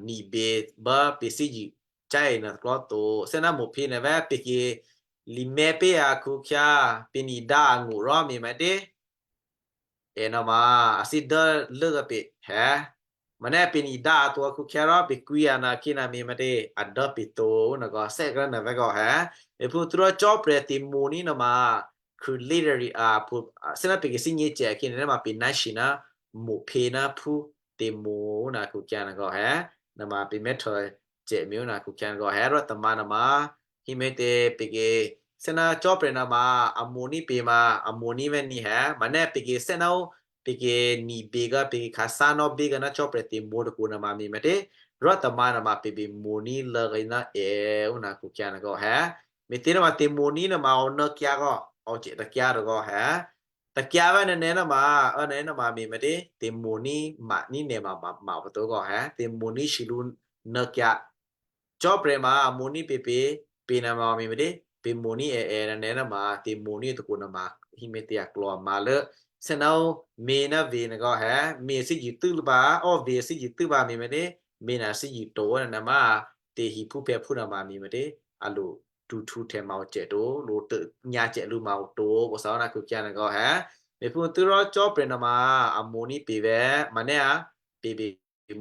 nè̤ bè bá pè̤ thígně cáyě nuô tôklò̤́ to. Thè́ ná mo̤phí nuô vè̤́ pè̤ ki lǐmè̤ pé̤ akhu-akhyǎ, pè̤ nè̤ dǎ angṳ rò me̤ me̤tě, è nuôma a thí dố lốkuô̌ pè̤ hè. Manè́ pè̤ nè̤ dǎ a to akhu-akhyǎ rò pè̤ kwǐ a ná akhǐ ná me̤ me̤tě, a dố pè̤ to, nuôkò thè́ krá nuô vè̤́ kò hè. Me̤phútû́rò Cò́marya tè̤mo̤ní̤ nuôma, Khrih literary a, phú, a, thè́ ná pè̤ ki thígně cè̤ akhǐ nuô ma pè̤ ná shi ná mo̤phí ná phú tè̤mo̤ ná akhu-akhyǎ nuôkò hè. Nuôma pè̤ mè̤́htè̌ cè̤ me̤ ó ná akhu-akhyǎ nuôkò hè rò tômǎ nuôma, himyětě pè̤ ki, thè́ ná Cò́marya nuôma, a mo̤ní̤ pè̤ ma, a mo̤ní̤ vè̤́ ní hè. Manè́ pè̤ ki thè́ ná ó, pè̤ ki nè̤ bè kuô̌, pè̤ ki khǎshyé nò́ bè kuô̌ ná Cò́marya tè̤mo̤ tôkǔ nuôma me̤ me̤tě, rò tômǎ nuôma pè̤ bè mo̤ní̤ lốkuô̌ ná è ó ná akhu-akhyǎ nuôkò hè. Me̤tě nuôma tè̤mo̤ní̤ nuôma a nò̌kyǎ kò, a cè̤ takyǎ tôkò hè. Takyǎ vè̤́ nè̤ nè̤ nuôma, a nè̤ nuôma me̤ me̤tě, tè̤mo̤ní̤ ma ní̤ nè̤ ma, ma, ma pǎ to kò hè, tè̤mo̤ní̤ shi lǔ nò̌kyǎ. Cò́marya ma a mo̤ní̤ pè̤ pè̤, pè̤ nuôma me̤ me̤tě, pè̤ mo̤ní̤ è è nè̤ nè̤ nuôma, tè̤mo̤ní̤ tôkǔ nuôma, himyětě a klò̤ ma lố, thè́ ná ó, me̤ ná vè̤ nuôkò hè, me̤ thígně tû́ lǔ pǎ, ó vè̤ thígně tû́ pǎ me̤ me̤tě, me̤ ná thígně to nuôma, tè̤hiphuphè̌phú nuôma me̤ me̤tě, a lo htǔhtǔ htè̌ ma o cè̤ to, lo tônyǎ cè̤ lǔ ma o to, kò thè́ ná akhu-akhyǎ nuôkò hè. Me̤phútû́rò Cò́marya nuôma, a mo̤ní̤ pè̤ vè̤́, manè́ a, pè̤ bè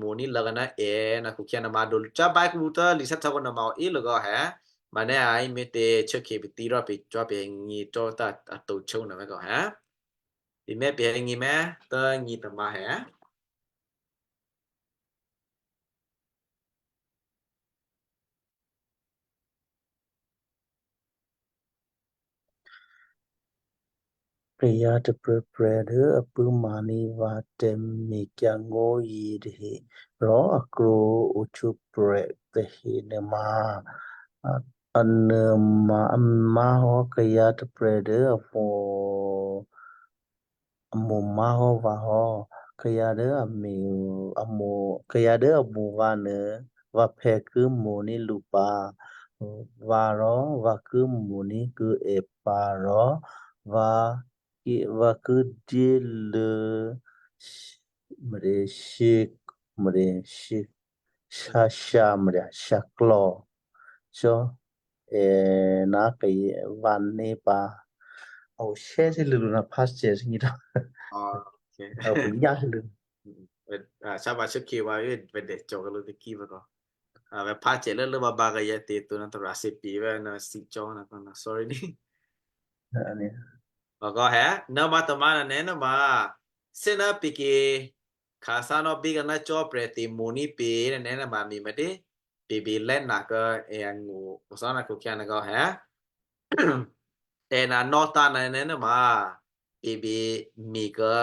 mo̤ní̤ lốkuô̌ ná è ná akhu-akhyǎ nuôma dǒ cábá kǔ tố lǐ sá htò̌ kò nuôma o í lǔ kò hè. Manè́ a himyětě chè́kè pè̤ tǐ rò pè̤ cò́ pè̤ ngyi cò́ tǎ a to chó nuô vè̤́ kò hè. Pè̤ mè̤ pè̤ ngyi mè̤, tố ngyi tômǎ hè. Kayǎ tôprè̤prè̤ dố a pṳ̂́maní̤ vǎ tè̤mekyǎngó̤ yětahe rò a krwǒ ohtwǒprè̤ tahe nuôma, a, a nuôma a má̤hò́ kayǎ tôprè̤ dố a mo̤, a mo̤ má̤hò́ vǎ hò́. Kayǎ dố a me̤, a mo̤, kayǎ dố a mo̤ vǎ nuô, vǎphè̌ ki mo̤ní̤ lǔ pǎ. Vǎ rò vǎ ki mo̤ní̤ kuô̌ è pǎ rò vǎ ki, vǎ ki dyéluô̌ mò̤́, mò̤́, shasha mò̤́, shaklò̤ cò́ è ná kayě vǎné̤ pǎ. A o share hí lǔ ná pastor ní dǎ. Ah, okay. A o nyá hí lǔ. Mm, mm. Ah, shyá vǎ shuốkhǐ vǎ, eh, vǎ dè cò̤ k'a lǔ tôkí vǎ kò. Ah, vǎ phá cè lố lố bǎbǎ kayǎ tě to ná tará se pi vǎ ná si cò́ ná kò ná sorry ní. Ah, ní. Vǎ kò hé, ná má tamá ná nè̤ ná má. Sè ná pike khǎsá nò́ bí k'a ná Cò́prè̤ tè̤mo̤ní̤ pě ná nè̤ ná má mi me̤tě? Pě bě lè́ ná k'a è angṳ, kò sá ná khukhyǎ ná kò hé. È ná nò́tá ná nè̤ ná má. Pě bě mi k'a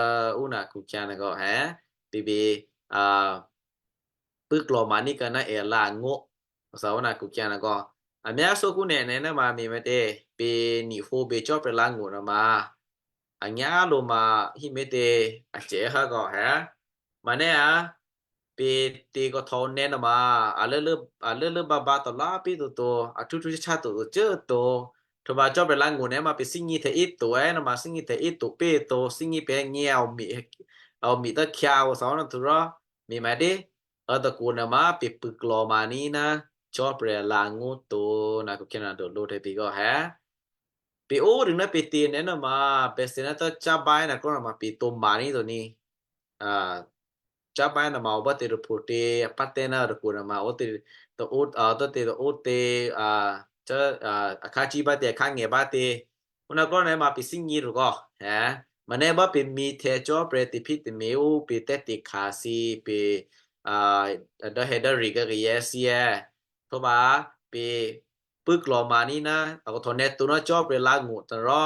ú ná khukhyǎ ná kò hé. Pě bě, a, pṳ̂́klò̤ma ní̤ k'a ná è alǎ̤ angó̤. Kò sá ná khukhyǎ ná kò. A myá sókú nè̤ nè̤ ná má mi me̤tě? Pě ní̤hǒ bě Cò́prè̤ lǎ̤ngó̤ ná má. A nyá lǒ ma hí me̤tě a cè há kò hé. Manè́ a, pě tě kò htò̌ nè̤ ná ma, a lố lố, a lố lố bǎbǎ tôlá pí toto, a htwó htwó chá chá toto cuố to. Htwǒ ma Cò́prè̤ lǎ̤ngó̤ nè̤ ma pě thínyě tè̤ íto è, ná ma thínyě tè̤ íto pě to, thínyě pě nyě a o mi, a o mi tốkhyǎ o sá ná tu rò, mi me̤tě? A tôkǔ ná ma pě pṳ̂́klò̤ma ní̤ ná Cò́prè̤ lǎ̤ngó̤ to, ná khukhyǎ ná dǒ lǒ tè̤ pě kò hé. Pě ó rû̌ ná pě tě nè̤ ná ma, pě thǐ ná tố cábáyé ná krwó ná ma pě tǒ ma ní̤ to ní. A, cábáyé ná ma o bá tě rû̌phǒ tě, a pá tè́ ná rû̌phǒ ná ma o tě, tǒ ó, a, tǒ tě tǒ ó tě, a, cá, a, a khǎ cí bá tě, a khǎ ngè bá tě. Ó ná krwó ná ma pě thínyě rû̌ kò, hé. Manè́ bá pě mi htè̌ Cò́prè̤ tè̤phí tè̤me̤ ó pě tè́tě khǎ thǐ, pě, a, dố hè̌ dố rì k'a kayè̌ thǐ è. Htwǒ ma pě pṳ̂́klò̤ma ní̤ ná, a kò htò̌ nè̤ to ná Cò́prè̤ lǎ̤ngó̤ tôrò,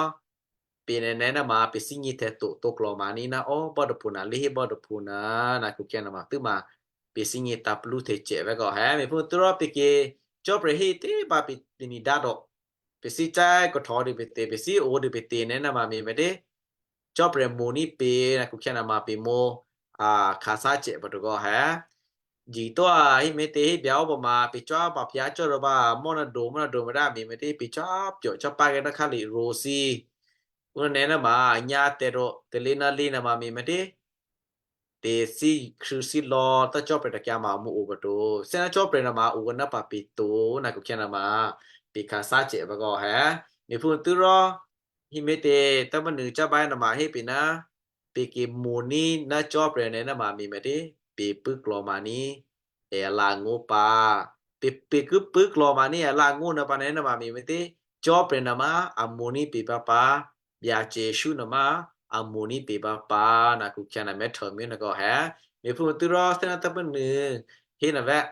pě nè̤ nè̤ ná ma pě thínyě tè̤ to, tǒklò̤ma ní̤ ná, ó, bò́dôphǔ ná, lě hé bò́dôphǔ ná, ná khukhyǎ ná ma, tû́ ma, pě thínyě tǎ plú tě cè vè̤́ kò hé, me̤phú tû́ rò pě kě, Cò́prè̤ hé tě ba pě, pě ní dá dò, pě thí cá kò htò̌ dû pě tě, pě thí o dû pě tě nè̤ ná ma mi me̤tě, Cò́prè̤ mo̤ní̤ pě ná khukhyǎ ná ma pě mǒ, a, khǎsá cè pǎ tǒ kò hé. Jitó a hí me̤tě hé byǎ ó pǎ ma pě cò́ pǎ pyá̤ cò́ rò ba mò́ ná dǒ, mò́ ná dǒ ma dá mi me̤tě pě cò́ pyǒ cò́ pá kè ná khǎ lè rǒ thǐ. Ú nè̤ ná ma nyá tè̤ rǒ, tè̤lě ná lě ná ma mi me̤tě. Tè̤thí khrû̌ thí lò̌ tá Cò́prè̤ tǎkyǎ ma mǔ o pǎ tǒ. Sè ná Cò́prè̤ ná ma o kò ná pǎ pě to, ná khukhyǎ ná ma pě khǎsá cè pǎ kò hé. Me̤phú tû́ rò, hí me̤tě, tǎ mǎnû cábáyé ná ma hé pě ná, pě kě mo̤ní̤ ná Cò́prè̤ nè̤ ná ma mi me̤tě, pě pṳ̂́klò̤ma ní̤ è alǎ̤ngó̤ pǎ. Pě, pě ki pṳ̂́klò̤ma ní̤ è alǎ̤ngó̤ ná pǎ nè̤ ná ma mi me̤tě, Cò́prè̤ ná ma a mo̤ní̤ pě pǎ pǎ, Byacè Jesǔ ná ma a mo̤ní̤ pě pǎ pǎ, ná khukhyǎ ná mè̤ htò̌ mi ná kò hé. Me̤phú tû́ rò sè ná tǎ mǎnû hé ná vè̤́,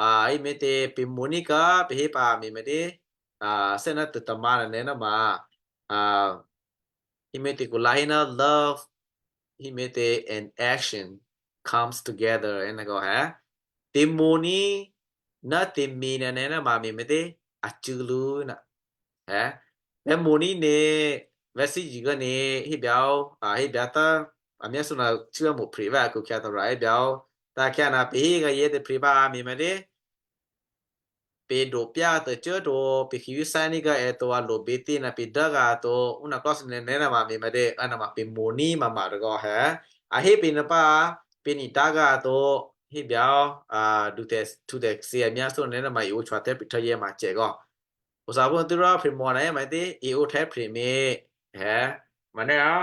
a, hí me̤tě pě mo̤ní̤ k'a pě hé pǎ mi me̤tě, a, sè ná tû tamǎ nè̤ ná ma, a, hí me̤tě kò lá hé ná love, hí me̤tě and action comes together, ná kò hé. Tè̤mo̤ní̤ ná tè̤me̤ nè̤ nè̤ ná ma mi me̤tě, a cû̌ lǔ ná. Hé. Vè̤́ mo̤ní̤ nè̤, vè̤́ thízǐ k'a nè̤, hé byǎ ó, a, hé byǎ tá, a myá sú ná cû́ mo̤ phre vè̤́ a khukhyǎ tǒ rò hé byǎ ó. Tǎ khyǎ ná pě hé k'a yě tè̤phre pǎ mi me̤tě. Pě dǒ pyá tacô to, pě khǐwí sání̤ k'a è to a lo bětě ná pě dốgǎ to, ú ná klò́ thǐ nè̤ nè̤ ná ma mi me̤tě, a ná ma pě mo̤ní̤ ma ma tǒ kò hé. A hé pě ná pǎ, pě ní dǎgǎ to, hé byǎ ó, a, dutè̤, htutè̤ thǐ a myá sú nè̤ ná ma i o chwa tè̤phre htò̌ yě ma cè kò. Kò sá phú tû́ rò pě mo̤ ná yě me̤tě, i o tè̤phre mi, hé. Manè́ a,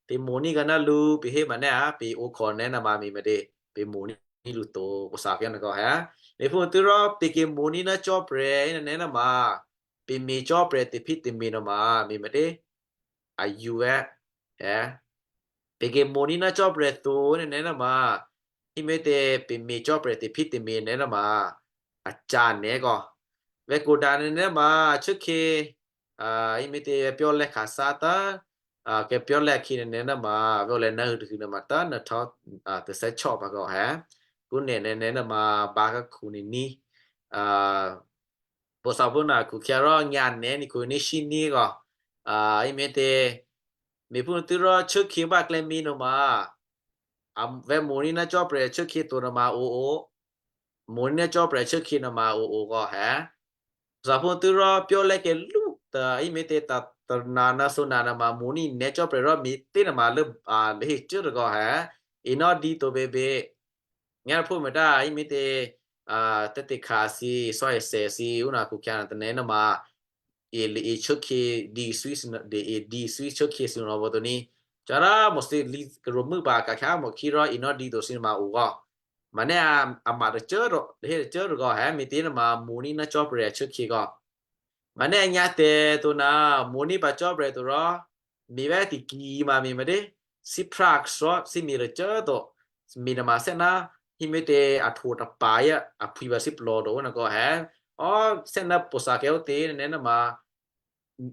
pě mo̤ní̤ k'a ná lǔ, pě hé manè́ a, pě o khò̌ nè̤ ná ma mi me̤tě, pě mo̤ní̤ lǔ to, kò sá khyǎ ná kò hé. Me̤phú tû́ rò pě kě mo̤ní̤ ná Cò́prè̤ nè̤ nè̤ ná ma, pě me̤ Cò́prè̤ tè̤phí tè̤me̤ ná ma, mi me̤tě, a yǔ vè̤́, hé. Pě kě mo̤ní̤ ná Cò́prè̤ to nè̤ nè̤ ná ma, hí me̤tě pě me̤ Cò́prè̤ tè̤phí tè̤me̤ nè̤ ná ma, a ca nè̤ kò. Vè̤́ kò dǎ nè̤ nè̤ ná ma, a chû́khyě, a, hí me̤tě vè̤́ pyó̤ lè́ khǎsá tá, a kè̤pyó̤lè́ akhyě nè̤ nè̤ nè̤ ma vè̤̌lè̤ nè̤ hû tahû nè̤ ma tǎ nè̤ htò́ a tè̤thè́ chò́ pǎ kò hè̌. Kú nè̤ nè̤ nè̤ nè̤ ma bǎ ká khǔ nè̤ ní a pwǒ̤thǎphú nè̤ khukhyǎ rò nyǎ nè̤ ní khǔ ní shí ní kò a ímè̤ tě me̤phú nè̤ tû́ rò chókhyě bá klè̌mǐ nè̤ ma a vè̤̌ mo̤ ní ná Cò́prè̤ chókhyě to nè̤ ma o o. Mo̤ ní ná Cò́prè̤ chókhyě nè̤ ma o o kò hè̌. Pwǒ̤thǎphú nè̤ tû́ rò pyó̤lè́ kèlú tôímè̤ tě tǎ tôna ná sǒna nè̤ ma mo̤ ní nè̤ Cò́prè̤ rò me̤ tě nè̤ ma lố a lehé cuố tôgò hè̌. Inò́ dǐ to běbě. Nyá̤phú me̤tá ímè̤ tě a tè̤tekhǎ thǐ, sò́hèsè thǐ, ú nè̤ khukhyǎ nè̤ tè̤ nè̤ nè̤ ma e lè e chókhyě dǐ swí sǐ nè̤, dè e dǐ swí chókhyě sǐ nè̤ vò̤ to ní. Cará mo̤ thǐ lǐ karǒ mû́ pǎ ka̤khyǎ mo̤ khí rò inò́ dǐ to sǐ nè̤ ma o kò. Mè̤ nè̤ a, a ma tacô꤮ rò, lehé tacô꤮ rò kò hè̌ me̤ tě nè̤ ma mo̤ ní ná Cò́prè̤ a chókhyě kò. Mè̤ nè̤ a nyǎ tè̤ to nè̤ mo̤ ní pǎ Cò́prè̤ to rò, me̤ vè̤̌ tiki ma me̤ me̤ dě, síphrá akhryó̤, síme̤ tacô꤮ to, me̤ nè̤ ma sè́ ná, hímè̤ tě a htwo tapa̤ yá, a phwǐ vǎ síplò̤ to ú nè̤ kò hè̌. Ó, sè́ ná pwǒ̤thǎ kè̤ ó tě nè̤ nè̤ ma,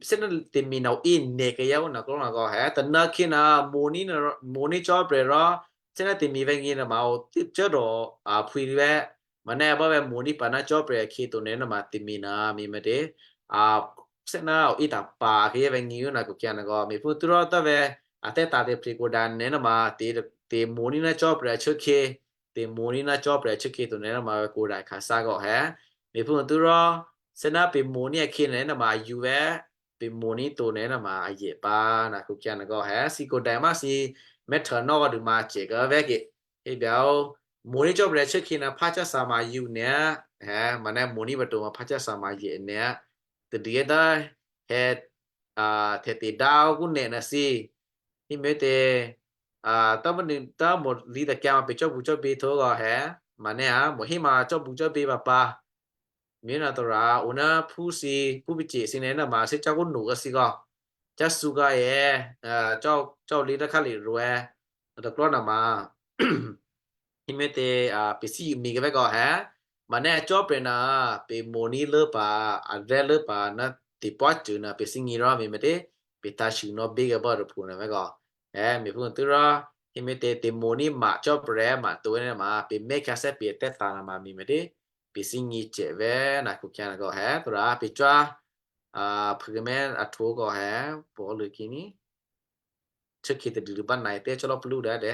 sè́ ná tè̤me̤ nè̤ o e nè̤ kayǎ ó nè̤ klò́ nè̤ kò hè̌, tônǎ khyě nè̤ mo̤ ní nè̤, mo̤ ní Cò́prè̤ rò, sè́ ná tè̤me̤ vè̤̌ ngě nè̤ ma o tû́ cuố rò, a phwǐ vè̤̌, mè̤ nè̤ a bá vè̤̌ mo̤ ní pǎ ná Cò́prè̤ akhyě to nè̤ nè̤ ma tè̤me̤ nè̤ me̤ me̤ dě, a, sè́ ná o e tapa̤ kayǎ vè̤̌ ngě ó nè̤ khukhyǎ nè̤ kò, me̤phú nè̤ tû́ rò tǎ vè̤̌, a tè̤ tǎ tè̤ phè kǒ dǎ nè̤ nè̤ ma tě, tè̤mo̤ ní ná Cò́prè̤ a chókhyě, tè̤mo̤ ní ná Cò́prè̤ a chókhyě to nè̤ nè̤ ma vè̤̌ kǒ dǎ khǎ sá kò hè̌. Me̤phú nè̤ tû́ rò, sè́ ná pè̤ mo̤ ní akhyě nè̤ nè̤ ma a yǔ vè̤̌, pè̤ mo̤ ní to nè̤ nè̤ ma a yè pǎ nè̤ khukhyǎ nè̤ kò hè̌, thǐ kǒ dǎ má thǐ mè̤ htwǒ nò́ kò dû ma cè kò vè̤̌ kè. Hé byǎ ó, mo̤ ní Cò́prè̤ a chókhyě nè̤ phá chá thǎ ma yǔ nè̤, hè̌, mè̤ nè̤ mo̤ ní pǎ to ma phá chá thǎ ma yè nè̤, tadû é tǎ, hè̌, a, tè̤ tě dǎ ó kú nè̤ nè̤ thǐ. Hímè̤ tě, a, tǎ mènû, tǎ mo̤ lǐ takyǎ ma pè̤ cò́bǔ cò́bě htwǒ kò hè̌, mè̤ nè̤ a, mo̤ hí ma cò́bǔ cò́bě pǎ pǎ. Me̤ nè̤ to rò a o ná phú thǐ, phú pacè thǐ nè̤ nè̤ ma sè́ cò́ kó nò̌ kò thǐ kò. Cò́ thǔ kò è, a, cò́, cò́ lǐ dố khálè rwè̌, a tôklò́ nè̤ ma. Hímè̤ tě, a, pè̤ thímǐ kè vè̤̌ kò hè̌. Mè̤ nè̤ Cò́prè̤ nè̤, pè̤ mo̤ ní lốpǎ, a rè̤́ lốpǎ ná tè̤pwácô nè̤ pè̤ thímǐ rò me̤ me̤ tě, pè̤ tǎ shû nò́ bě kè bò́ rû̌phû nè̤ vè̤̌ kò. Hè̌, me̤phú nè̤ tû́ rò, hímè̤ tě tè̤mo̤ ní ma Cò́prè̤ ma to nè̤ ma, pè̤ mè̤ khyáthè́ pè̤ tè́ thǎ nè̤ ma me̤ me̤ tě, pè̤ thímǐ cè vè̤̌ nè̤ khukhyǎ nè̤ kò hè̌, to rò pè̤ cò́, a, phû mè̤ a htwǒ kò hè̌, pò̤ lû kì ní. Chókhyě tadû dû bá nè̤ tě cò́ lò́ plú dǎ dè.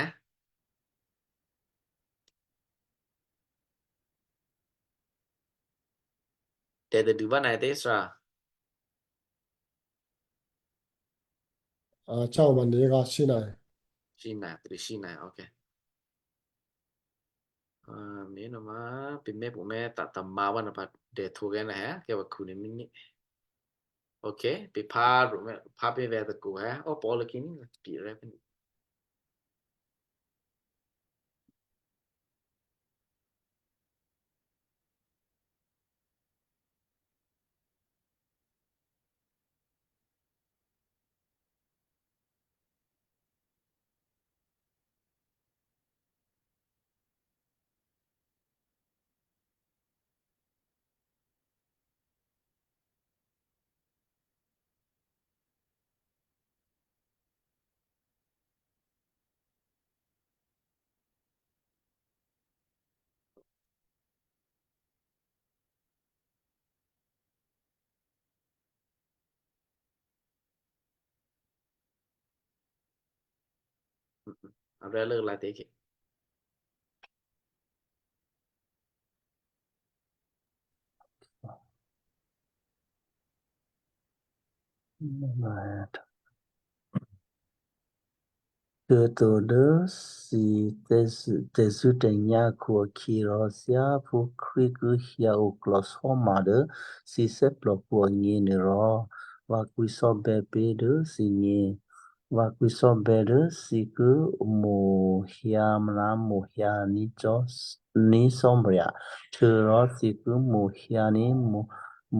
Tè̤ tadû bá nè̤ tě sra. A, chao ma nè̤ gǎ shí nè̤. Shí nè̤, tadû shí nè̤, ok. A, me̤ nè̤ ma, pè̤ mè̤ pwǒ mè̤ tǎ tǎ ma wá nè̤ pǎ dè htwǒ kè nè̤ hè̌, kè vǎ khǔ nè̤ mí ní. Ok, pè̤ phá rû̌ mè̤, phá pè̤ vè̤̌ tôkǔ hè̌, ó pò̤ lû kì ní, pè̤ rè̤̌ pè̤ ní. Arè̤ lốklǎ tě kè. Htuô̌to dố thǐ tè̤zṳ̂-, tè̤zṳ̂́tè̤nyá̤ akhu-akhyěrò, thyáphú Krístu ki hyǎ oklò̤sò́ma dố thǐ thè́plòkǔ agněnuôrò, vǎ kwǐcò́bè̌ pé̤ dố thǐgně. Vǎ kwǐcò́bè̌ dố thǐ ki mo̤hyǎ ná mo̤hyǎ ní̤ cò́, ní̤ Cò́marya, htuô̌rò thǐ ki mo̤hyǎ ní̤ mo̤-,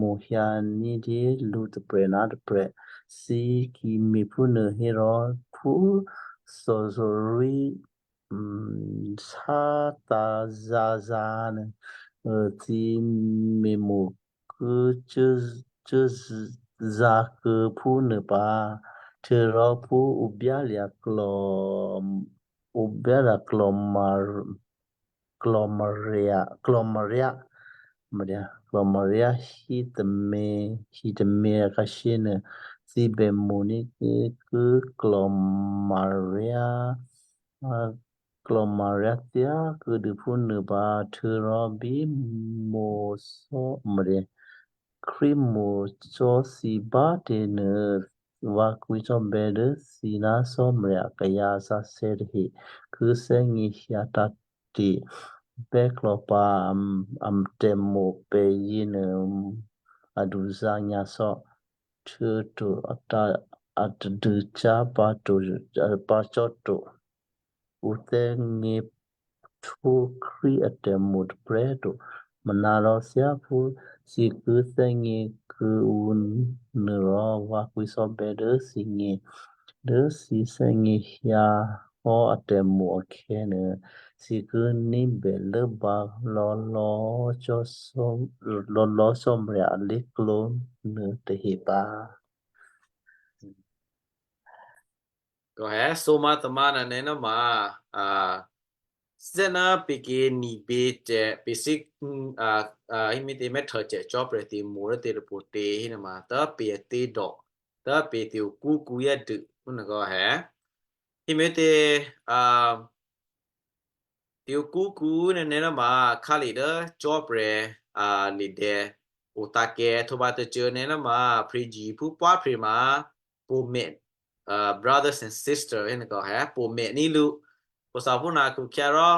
mo̤hyǎ ní̤dyé lǔ tôprè̤ ná tôprè̤. Thǐ ki me̤phúnuô hérò, phú thòzorwí, um, sátǎ̤zǎ̤zǎ̤ nuô, uh, thǐ me̤mo̤ ki cuố, cuố zǎ kuô̌ phúnuô pǎ. Htuô̌rò phú ǔ byálya̤ klò, ǔ byálya̤ klòmar-, klòmarya, klòmarya, marya, klòmarya hí tômě, hí tômě akhǎshyé nuô, thǐ bè mo̤ní̤ ki klòmarya, a, klòmarya thyá kuô̌dû phúnuô pǎ, htuô̌rò bí mo̤ cò́, marya, Krístu mo̤ cò́ thǐ bá꤮ tě nuô, vǎ kwǐcò́bè̌ dố thǐ ná Cò́marya kayǎ sǎsè̌ tahe ki thè́gně hyǎ tǎ̤te̤ bè́klò̌ pǎ a, a tè̤mo̤ pè̤ yěnuô a duzǎ̤ nyǎ cò́, htuô̌to a ta-, a tadûcyá̤ pǎ to, pǎ cò́ to. Ǔ thè́gně htwǒ Krístu a tè̤mo̤ tôprè̤꤮ to. Manárò thyáphú thǐ ki thè́gně kuô̌ǔ nuôrò, vǎ kwǐcò́bè̌ dố thǐgně, dố thǐ thè́gně hyǎ hò́ a tè̤mo̤ akhè̌nuô, thǐ ki ní̤bè lốbǎ lò̌lò̌ cò́, lò̌lò̌ Cò́marya alé̤klǒ nuôtahe pǎ. Kò hé sǒmǎ tamǎ nè̤ nè̤ ná ma, a, thè́ ná pè̤ ki nibě cè, pè̤ thí, a, a, hí mi tě mè́htô cè cò́ prè̤ tè̤mo̤ dố tě tôpho tě hí nè̤ ma, tớ pè̤ até dò, tớ pè̤ tè̤ okúkǔ yá dû, phú nè̤ kò hé. Hí mi tě, a, Tè̤okúkǔ nè̤ nè̤ ná ma khǎlè dố cò́prè̤, a, lidè̌ otǎ̤kè̤ htwǒba tacô nè̤ ná ma phrygiphú pwáphre ma pwǒ̤mè, a, brothers and sisters hé nè̤ kò hé pwǒ̤mèní̤ lǔ. Pwǒ̤thòphú na khukhyǎ rò,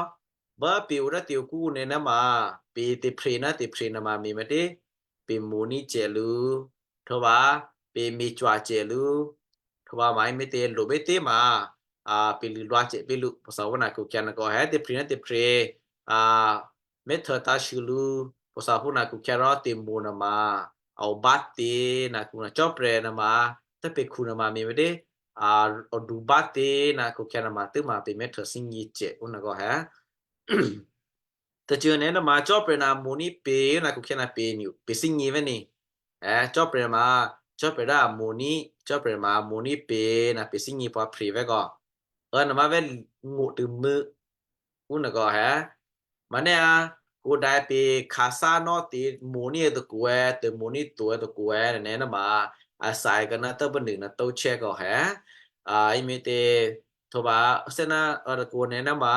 bố pè̤ o dố tè̤okúkǔ nè̤ ná ma pè̤ tè̤phre ná tè̤phre nè̤ ma me̤ me̤tě, pè̤ mo̤ní̤ cè lǔ, htwǒba pè̤ me̤cwa̤ cè lǔ, htwǒba ma hí mi tě lo bě tě ma, a, pè̤ lṳ̂lwǎ cè pé̤ lǔ, pwǒ̤thòphú na khukhyǎ nè̤ kò hé tè̤phre ná tè̤phre, a, mè́htô tǎ̤shû lǔ, pwǒ̤thòphú na khukhyǎ rò tè̤mo̤ nè̤ ma, a o bá tě na khukhyǎ cò́prè̤ nè̤ ma, tố pè̤ khu nè̤ ma me̤ me̤tě, a, a du bá tě na khukhyǎ nè̤ ma tû́ma pè̤ mè́htô thígně cè phú nè̤ kò hé. Tacô nè̤ ná ma cò́prè̤ na mo̤ní̤ pè̤ na khukhyǎ na pè̤ ni, pè̤ thígně vè̤́ ni. È, cò́prè̤ ma, cò́prè̤ dố a mo̤ní̤, cò́prè̤ ma a mo̤ní̤ pè̤ na pè̤ thígně pwǎphre vè̤́ kò. Ơ nè̤ ma vè̤́ ngó̤ tômû̌, phú nè̤ kò hé. Manèa, kódǎ pè̤ khǎsá ná tè̤ mo̤ní̤ tôkǔ è, tè̤ mo̤ní̤ to è tôkǔ è, nè̤ nè̤ ná ma, a thǎ è kò ná tố pô nû na tó̤ chè́ kò hé. A, hí mi tě, htwǒba, thè́ ná, a, tôkǔ nè̤ ná ma,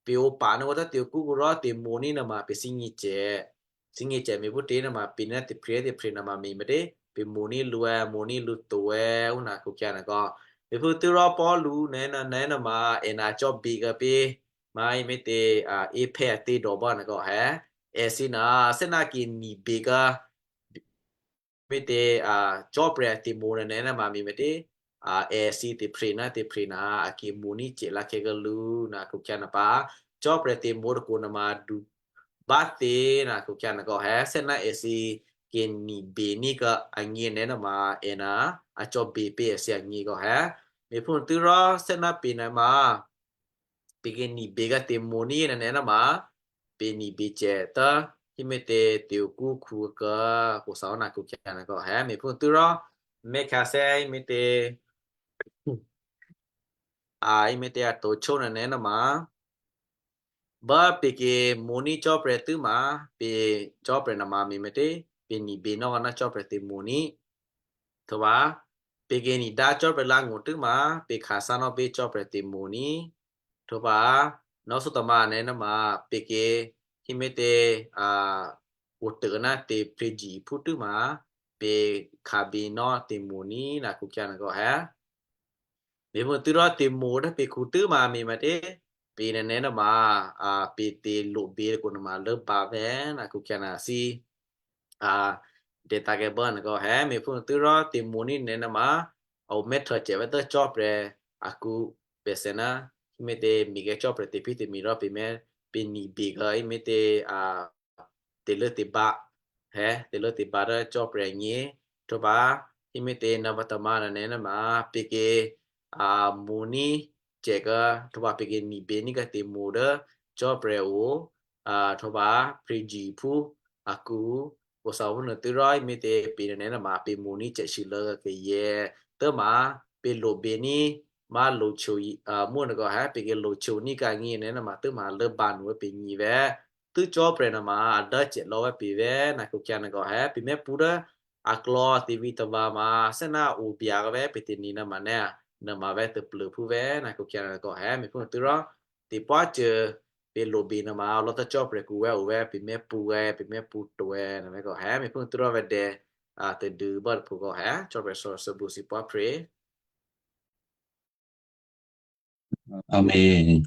pè̤ o pa̤ nè̤ o dố tè̤okúkǔ rò tè̤mo̤ní̤ nè̤ ma pè̤ thígně cè. Thígně cè me̤ phútě nè̤ ma pè̤ ná tè̤phre tè̤phre nè̤ ma me̤ me̤tě, pè̤ mo̤ní̤ lǔ è, mo̤ní̤ lǔ to è, phú na khukhyǎ nè̤ kò. Me̤ phútû́ rò Paulu nè̤ nè̤ nè̤ ná ma è na cò́bǐ kò pě, ma hí mi tě, a, Ephè até dò bá nè̤ kò hé. È thǐ na, thè́ ná ki nibě kò, mi tě, a, cò́prè̤ a tè̤mo̤ nè̤ nè̤ ná ma me̤ me̤tě, a, è thǐ tè̤phre ná tè̤phre na, a ki mo̤ní̤ cè lǎkhè̌ kò lǔ na khukhyǎ nè̤ pǎ. Cò́prè̤ tè̤mo̤ tôkǔ nè̤ ma du bá tě na khukhyǎ nè̤ kò hé, thè́ ná è thǐ ki nibě ní̤ kò angěnè̤ nè̤ ma è na, a cò́bǐ pě è thǐ angě kò hé. Me̤ phútû́ rò thè́ ná pè̤ nè̤ ma, pè̤ ki nibě kò tè̤mo̤ní̤ nè̤ nè̤ ná ma, pè̤ nibě cè tố, hí mi tě tè̤okúkǔ kò, pwǒ̤thòphú na khukhyǎ nè̤ kò hé, me̤ phútû́ rò, mèkhǎthè́ hí mi tě, a, hí mi tě a to̤ chó nè̤ nè̤ ná ma, bố pè̤ ki mo̤ní̤ cò́prè̤ tû́ma, pè̤ cò́prè̤ nè̤ ma me̤ me̤tě, pè̤ nibě nò́ ná cò́prè̤ tè̤mo̤ní̤. Htwǒba, pè̤ ki nidǎ cò́prè̤ lǎngó̤ tû́ma, pè̤ khǎsá nò́ pé̤ cò́prè̤ tè̤mo̤ní̤. Htwǒba, nò́ sǒ tôma nè̤ ná ma, pè̤ ki, hí mi tě, a, o tôna tè̤phrygiphú tû́ma, pè̤ khǎbě nò́ tè̤mo̤ní̤ na khukhyǎ nè̤ kò hé. Me̤ phútû́ rò tè̤mo̤ dố pè̤ khu tû́ma me̤ me̤tě, pè̤ nè̤ nè̤ ná ma, a, pè̤ tè̤ lo̤bě kò nè̤ ma lốbǎ vè̤́ na khukhyǎ na thǐ, a, tè̤tǎ̤kèbò́ nè̤ kò hé, me̤ phútû́ rò tè̤mo̤ní̤ nè̤ nè̤ ma, a o mè́htô cè vè̤́ tố cò́prè̤ akǔ, pèsè ná, hí mi tě me̤ kè cò́prè̤ tè̤phí tè̤me̤ rò pè̤ mè̤, pè̤ nibě kò hí mi tě, a, tè̤lốtè̤bǎ, hé, tè̤lốtè̤bǎ dố cò́prè̤ nyě, htwǒba, hí mi tě nè̤ pǎ tôma nè̤ nè̤ ná ma, pè̤ ki, a, mo̤ní̤ cè kò, htwǒba pè̤ ki nibě ní̤ kò tè̤mo̤ dố cò́prè̤ o, a, htwǒba phrygiphú akǔ, pwǒ̤thòphú nuô tû́ rò hí mi tě pè̤ nè̤ nè̤ ná ma pè̤ mo̤ní̤ cè shûlô̌ kayè̌, tû́ma, pě lobení̤, má̤ locho, a, mú nè̤ kò hé pě kě lochoní̤ kǎ ngí nè̤ nèma tû́ma lốbǎ nuô pě nyi vè̤́. Tû́ cò́prè̤ nè̤ma a dốcè lò̌ vè̤́ pě vè̤́ nè̤ kò khyá nè̤ kò hé pě mè̤́pṳ̌ dố aklò̌ thǐvǐ tavǎ ma thè́ná obya vè̤́ pě tè̤ni nè̤ma nè̤, nè̤ma vè̤́ tôplû phú vè̤́ nè̤ kò khyá nè̤ kò hé me̤phú tû́ rò, tè̤pwácô pě lobe nè̤ma lò̌ tố cò́prè̤ kǔ vè̤́ o vè̤́ pě mè̤́pṳ̌ vè̤́, pě mè̤́pṳ̌ to vè̤́ nè̤ kò hé me̤phú tû́ rò vè̤́ dè, a, tadû bá tôpho kò hé cò́prè̤ sò̌ sôbǔ si pwáphrě. Amen.